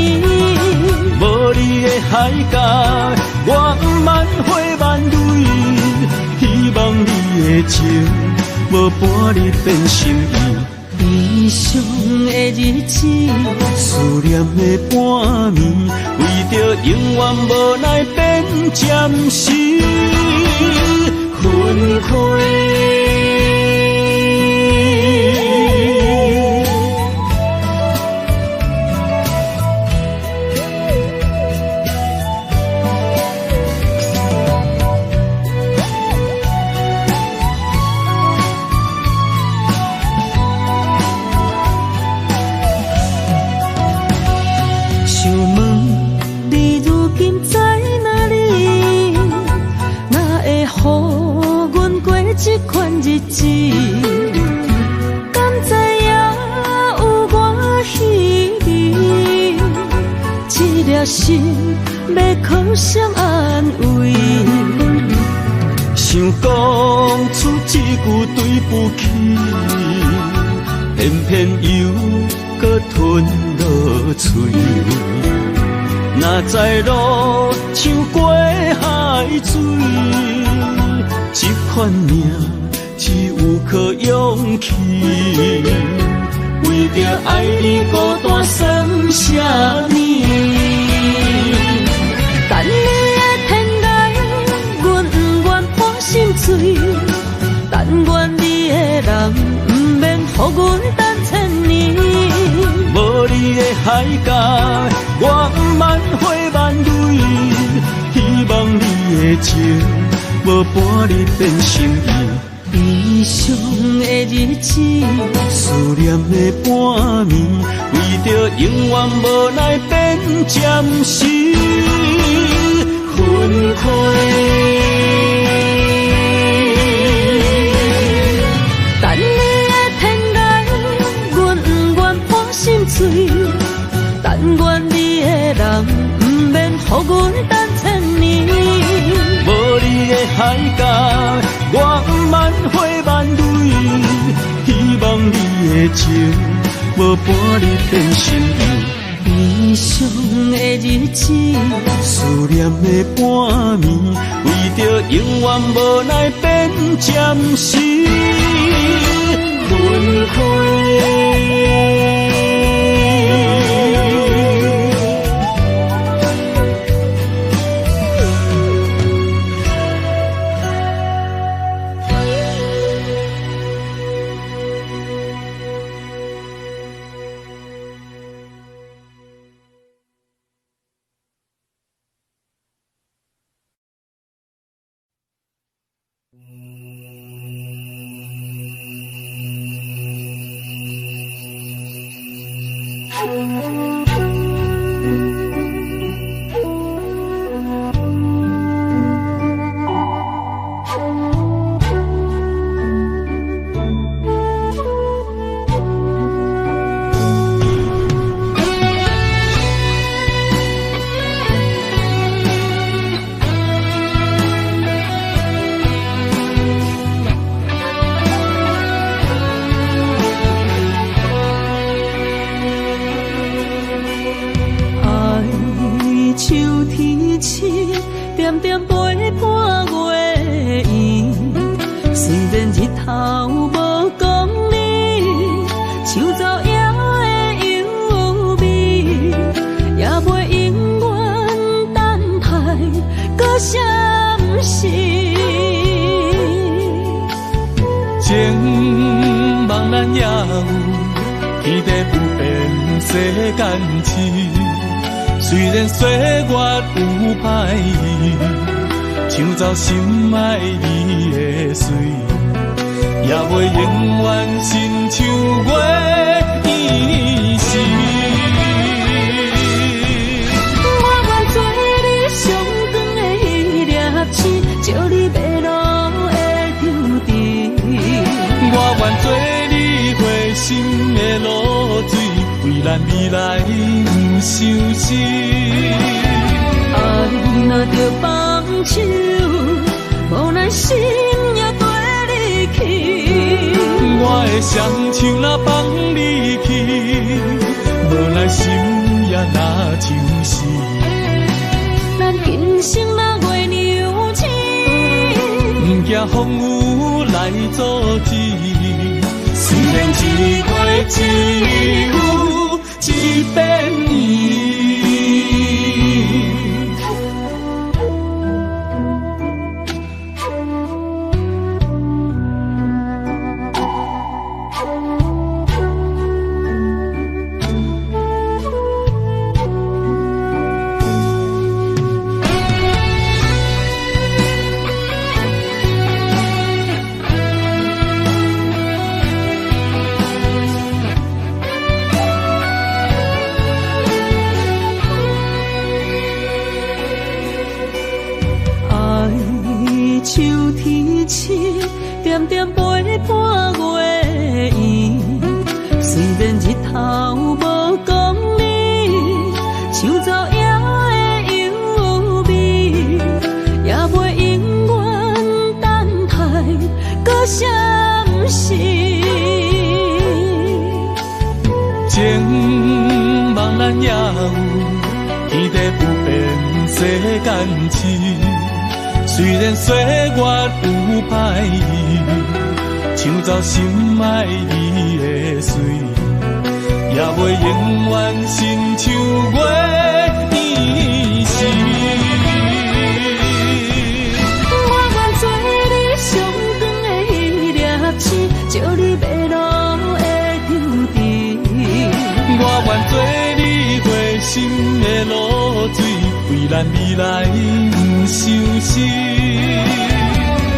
无你的海角，我毋茫花万蕊。希望你的情无半日变心意。悲伤的日子，思念的半暝，为著永远无奈变暂时分开。想问你如今在哪里？哪会予阮过这款日子？敢知影有偌稀微？这粒心欲靠谁安慰？想讲出这句对不起，偏偏又阁吞落喙。哪知路像过海水，这款命只有靠勇气。为著爱你孤单算啥物？等你的天涯，阮不愿破心碎。但愿你的人毋免予阮等千年。无你的海角，我毋茫花万蕊。希望你的情无半日变心意。悲伤的日子，思念的半暝，为著永远无奈变暂时分开。等你的天来，阮不愿破心碎，但愿你的人毋免予阮等千年。无你的海角，我毋茫花万蕊，希望你的情无半日变心意。悲伤的日子，思念的半暝，为著永远无奈变暂时分开。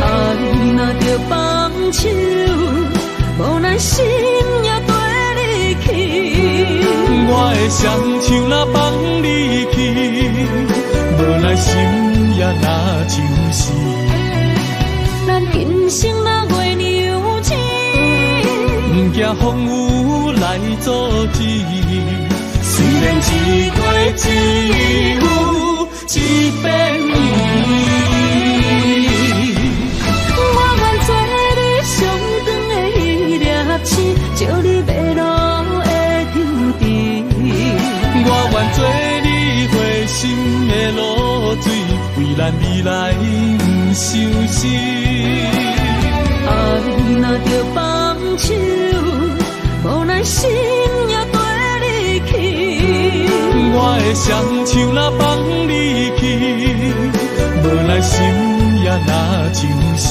爱若著放手，手，無奈心也綴你去。我的雙手若放你去，無奈心也若像是。咱今生若月娘親，毋驚風雨來阻止。雖然一過只有一遍伊。我願做你上長的彼粒星，照你迷路的抽屜。我願做你花心的露水，為咱未來毋相思。愛若著放手，無奈心也綴你去。我的雙手若放你去，無奈心也若像是。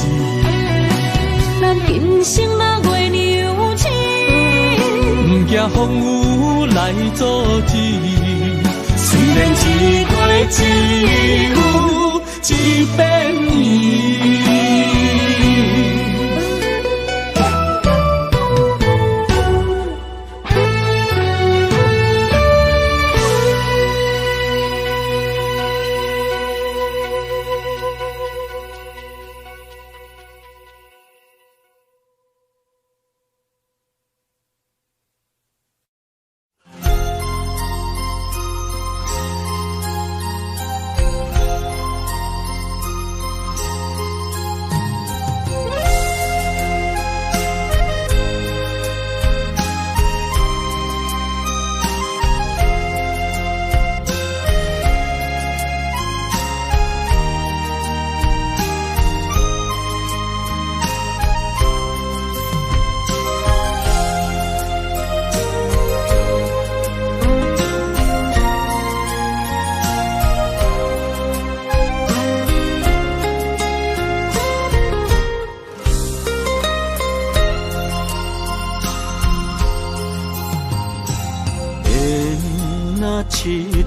咱今生若月娘親，毋驚風雨來阻止。雖然一過只有一遍伊。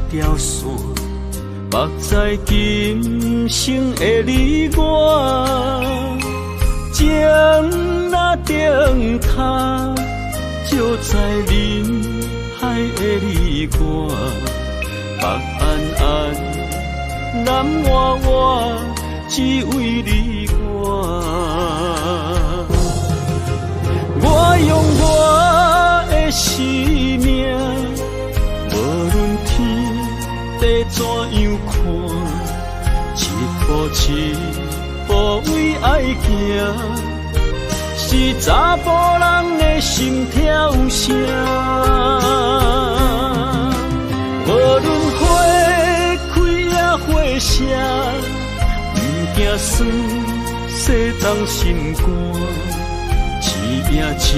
條線，縛在今生的你我，情若燈塔，照在人海的你我，北安安，南活活，只為你我。我用我的生命，無論天地怎樣看，一步一步為愛行，是查埔人的心跳聲。無論花開抑花謝，毋驚酸，世重心肝。一夜一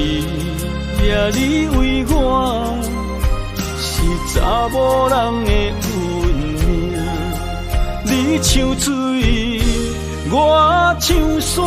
夜你為我，是查某人的運命。你像水，我像山。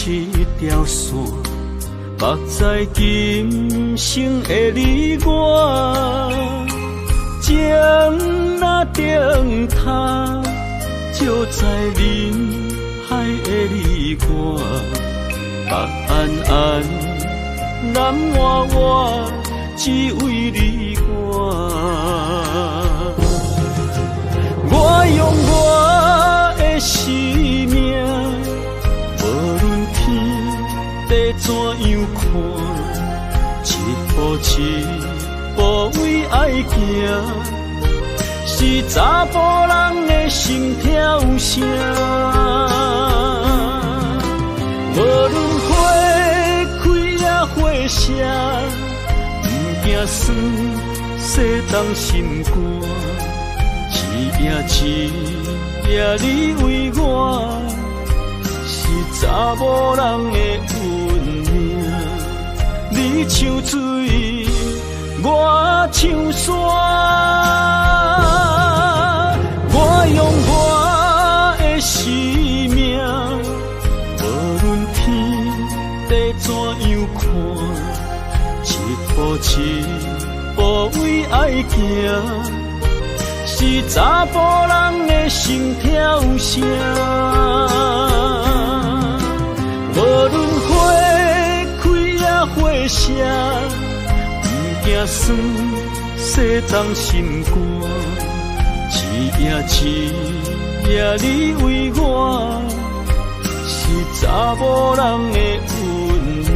一條線，縛在今生的你我，情若燈塔，照在人海的你我，北安安，南活活，只為你我。我用我的生命，怎樣看，一步一步為愛行，是查埔人的心跳聲。無論花開抑花謝，毋驚酸，世重心肝。一夜一夜你為我，是查某人的運命。你你像水，我像山。我用我的生命，无论天地怎样看，一步一步为爱行，是查埔人的心跳声。无论花开抑花谢，毋惊酸，世藏心肝。一夜一夜你为我，是查某人的运命。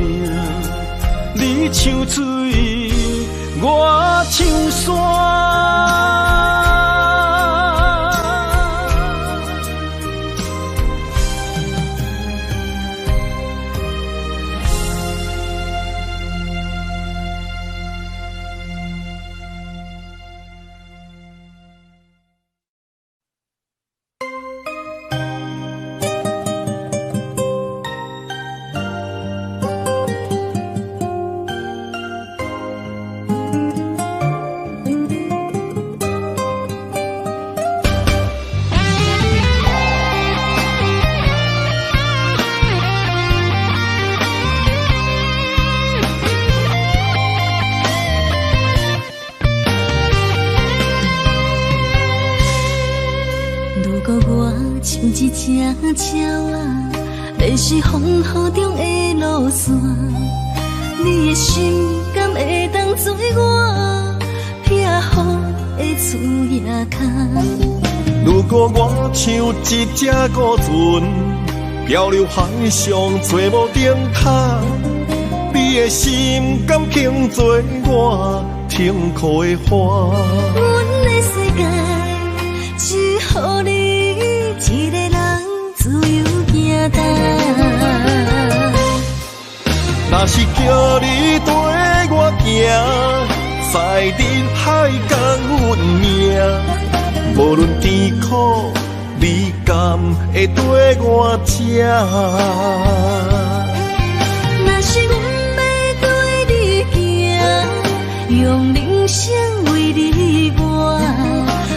你像水，我像山。一只鸟仔，迷失风雨中的路线，你的心敢会当做我避雨的厝仔跤？如果我像一只孤船，漂流海上找无灯塔，你的心敢肯做我停靠的岸？阮的世界只予你一个人自由行动。若是叫你缀我行，载入海角阮命，无论甜苦，你敢会缀我这？若是阮欲缀你行，用人生为你活，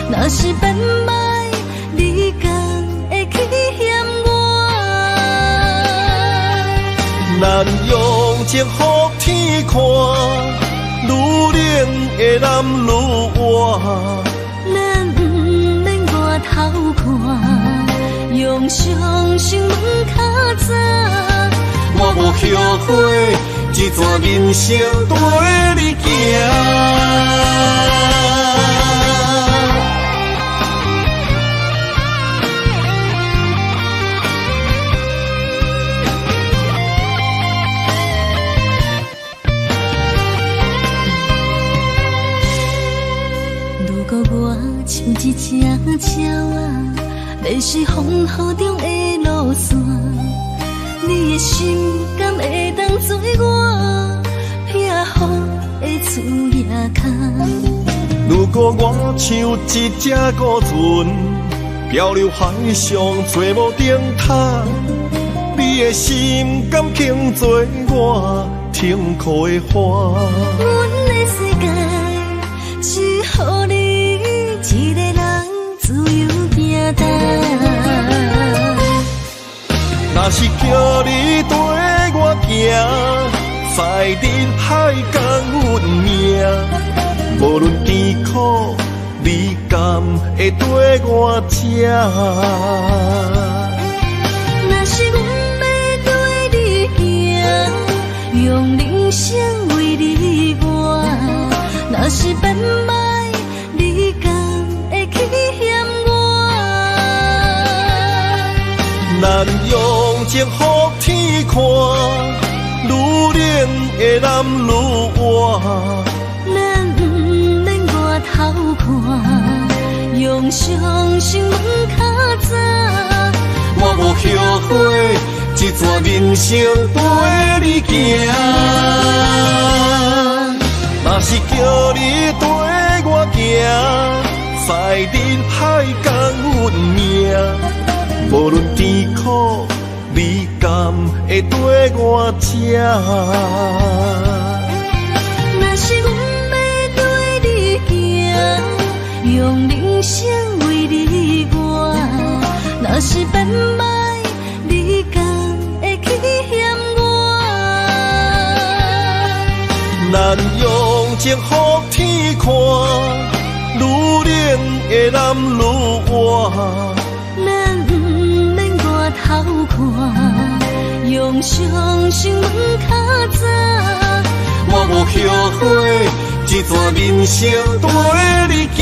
若是变歹，你敢会去嫌我？咱用情予天看，愈冷的男愈活。咱毋免外头看，用相信问较早。我无后悔，这段人生缀你行。如果我像一只鸟仔，迷失风雨中的路线，你的心敢会当做我避雨的厝仔跤？如果我像一只孤船，漂流海上找无灯塔，你的心敢肯做我停靠的岸？阮的世界只予你一个人自由行动。若是叫你缀我行，载入海角阮命，无论甜苦，你敢会缀我这？若是阮欲缀你行，用人生为你活，若是变歹，你敢会去嫌我？咱用情予天看，愈冷的男愈活。咱毋免外头看，用相信问较早。我无后悔，这段人生缀你行。若是叫你缀我行，载入海角阮命，无论甜苦，你敢会缀我这？用人生為你活。若是變歹，你敢會去嫌我？咱用情予天看，愈冷的男愈活。咱毋免外頭看，用相信問較早。我無後悔，這段人生綴你行。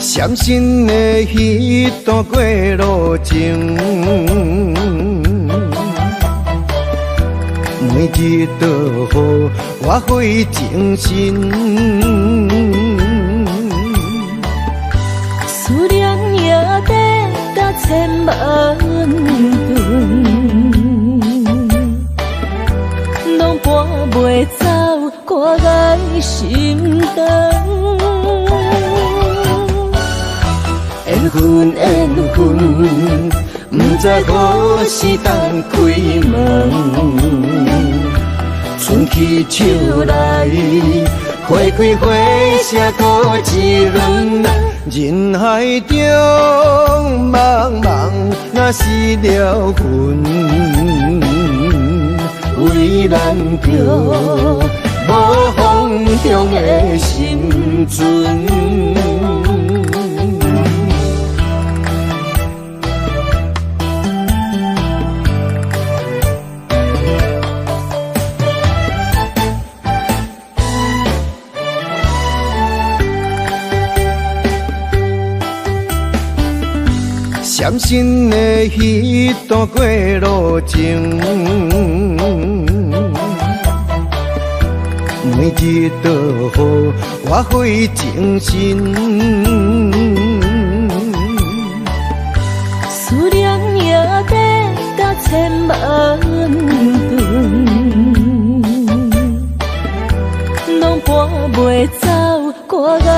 闪身的彼段过路情，每日都予我费精神。思念也得甲千萬頓，攏搬袂走我愛心腸。緣分緣分，不知何時當開門，春去秋來，花開花謝閣一輪。人海中茫茫，若失了魂，為咱著無方向的心船。闪身的彼段过路情，每日都予我费精神。思念也得甲千萬頓，攏搬袂走我愛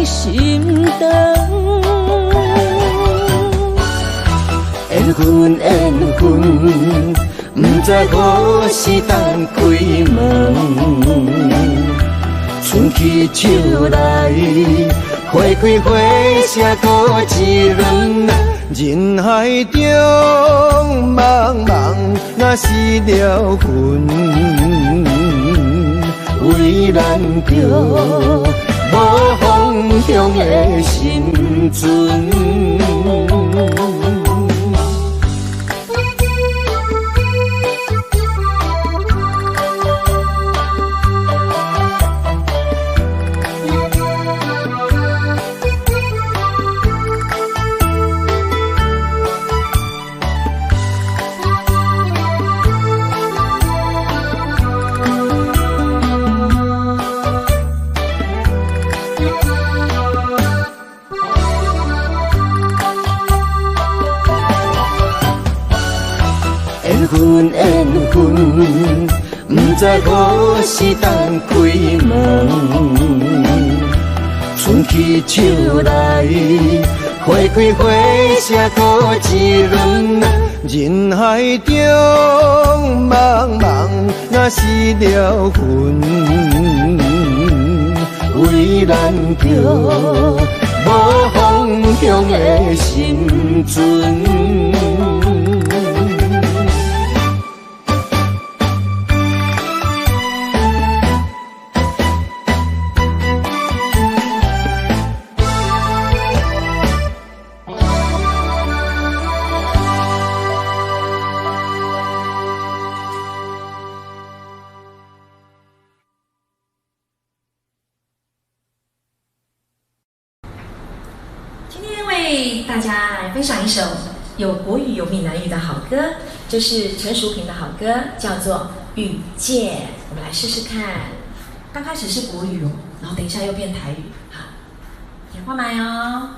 心腸。緣分緣分，不知何時當開門，春去秋來，花開花謝閣一輪。人海中茫茫，若失了魂，為咱著無方向的心船。缘分缘分，不知何时当开门，春去秋来，花开花谢阁一轮。人海中茫茫，若失了魂，为咱著无方向的心船。為大家來分享一首有國語有閩南語的好歌，這是陳淑萍的好歌，叫做《遇見》。我們來試試看。剛開始是國語哦，然後等一下又變台語。好，聽看覓哦。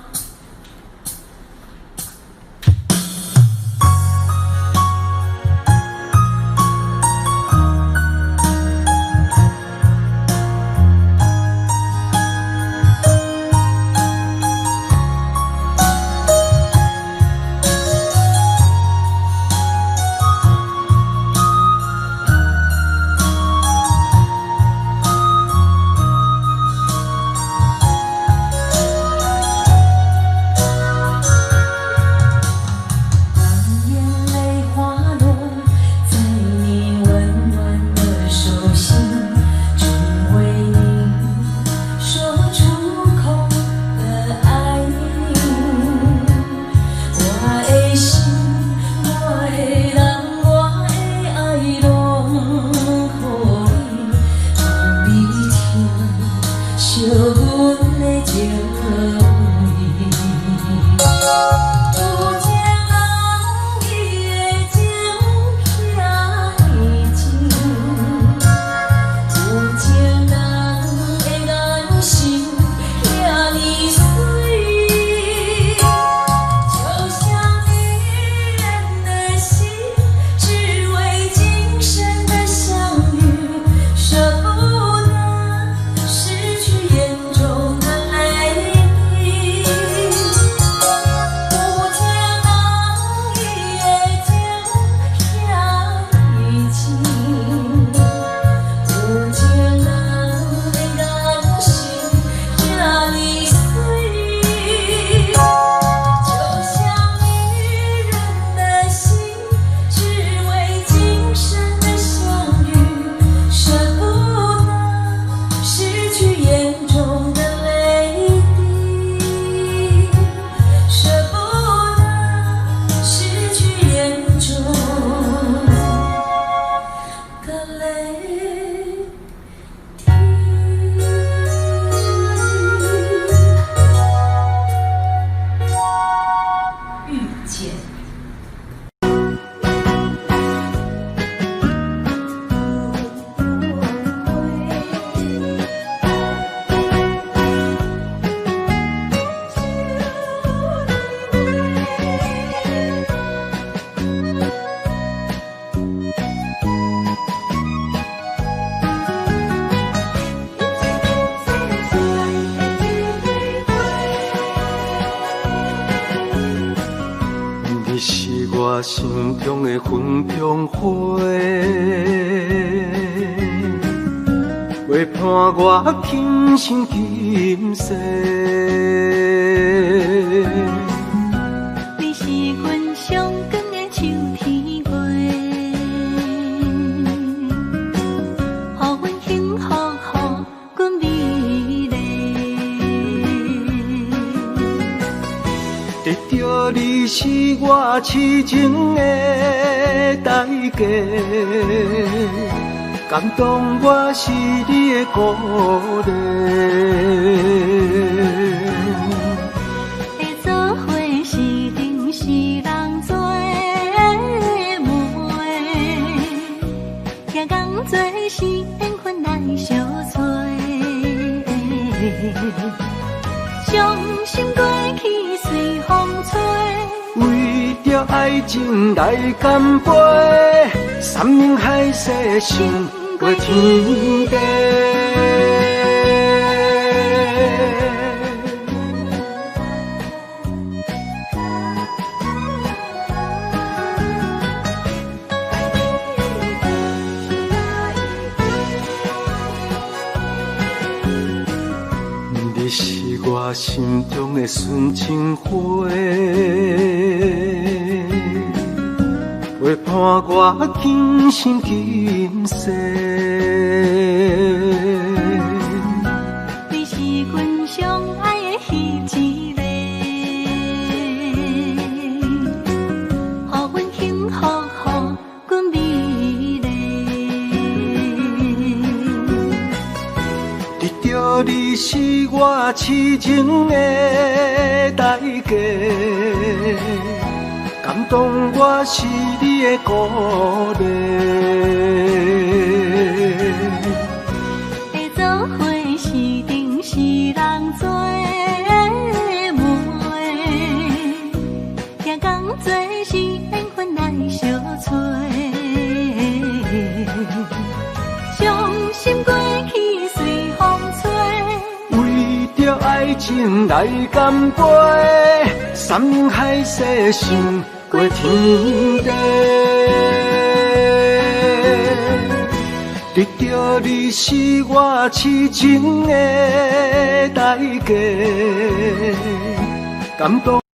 心中的雲中花，陪伴我今生今世。你是阮上光的秋天月，予阮幸福，予阮美麗。得著你是我痴情的代價，感動我是你的鼓勵。會做伙是阵是人做媒，徛仝做是緣分來相催。傷心過去隨風吹，為著愛情來乾杯，山盟海誓勝過天地。你是我心中的純情花，陪伴我今生今世。你是阮上愛的彼一個，予阮幸福，予阮美麗。得著你是我我痴情的代價，敢當我是你的孤兒。會做伙是阵是人做媒，聽講做是緣分來相催，傷心過去隨風吹。為著愛情來乾杯，山盟海誓勝過天地。得著你是我痴情的代價，感動。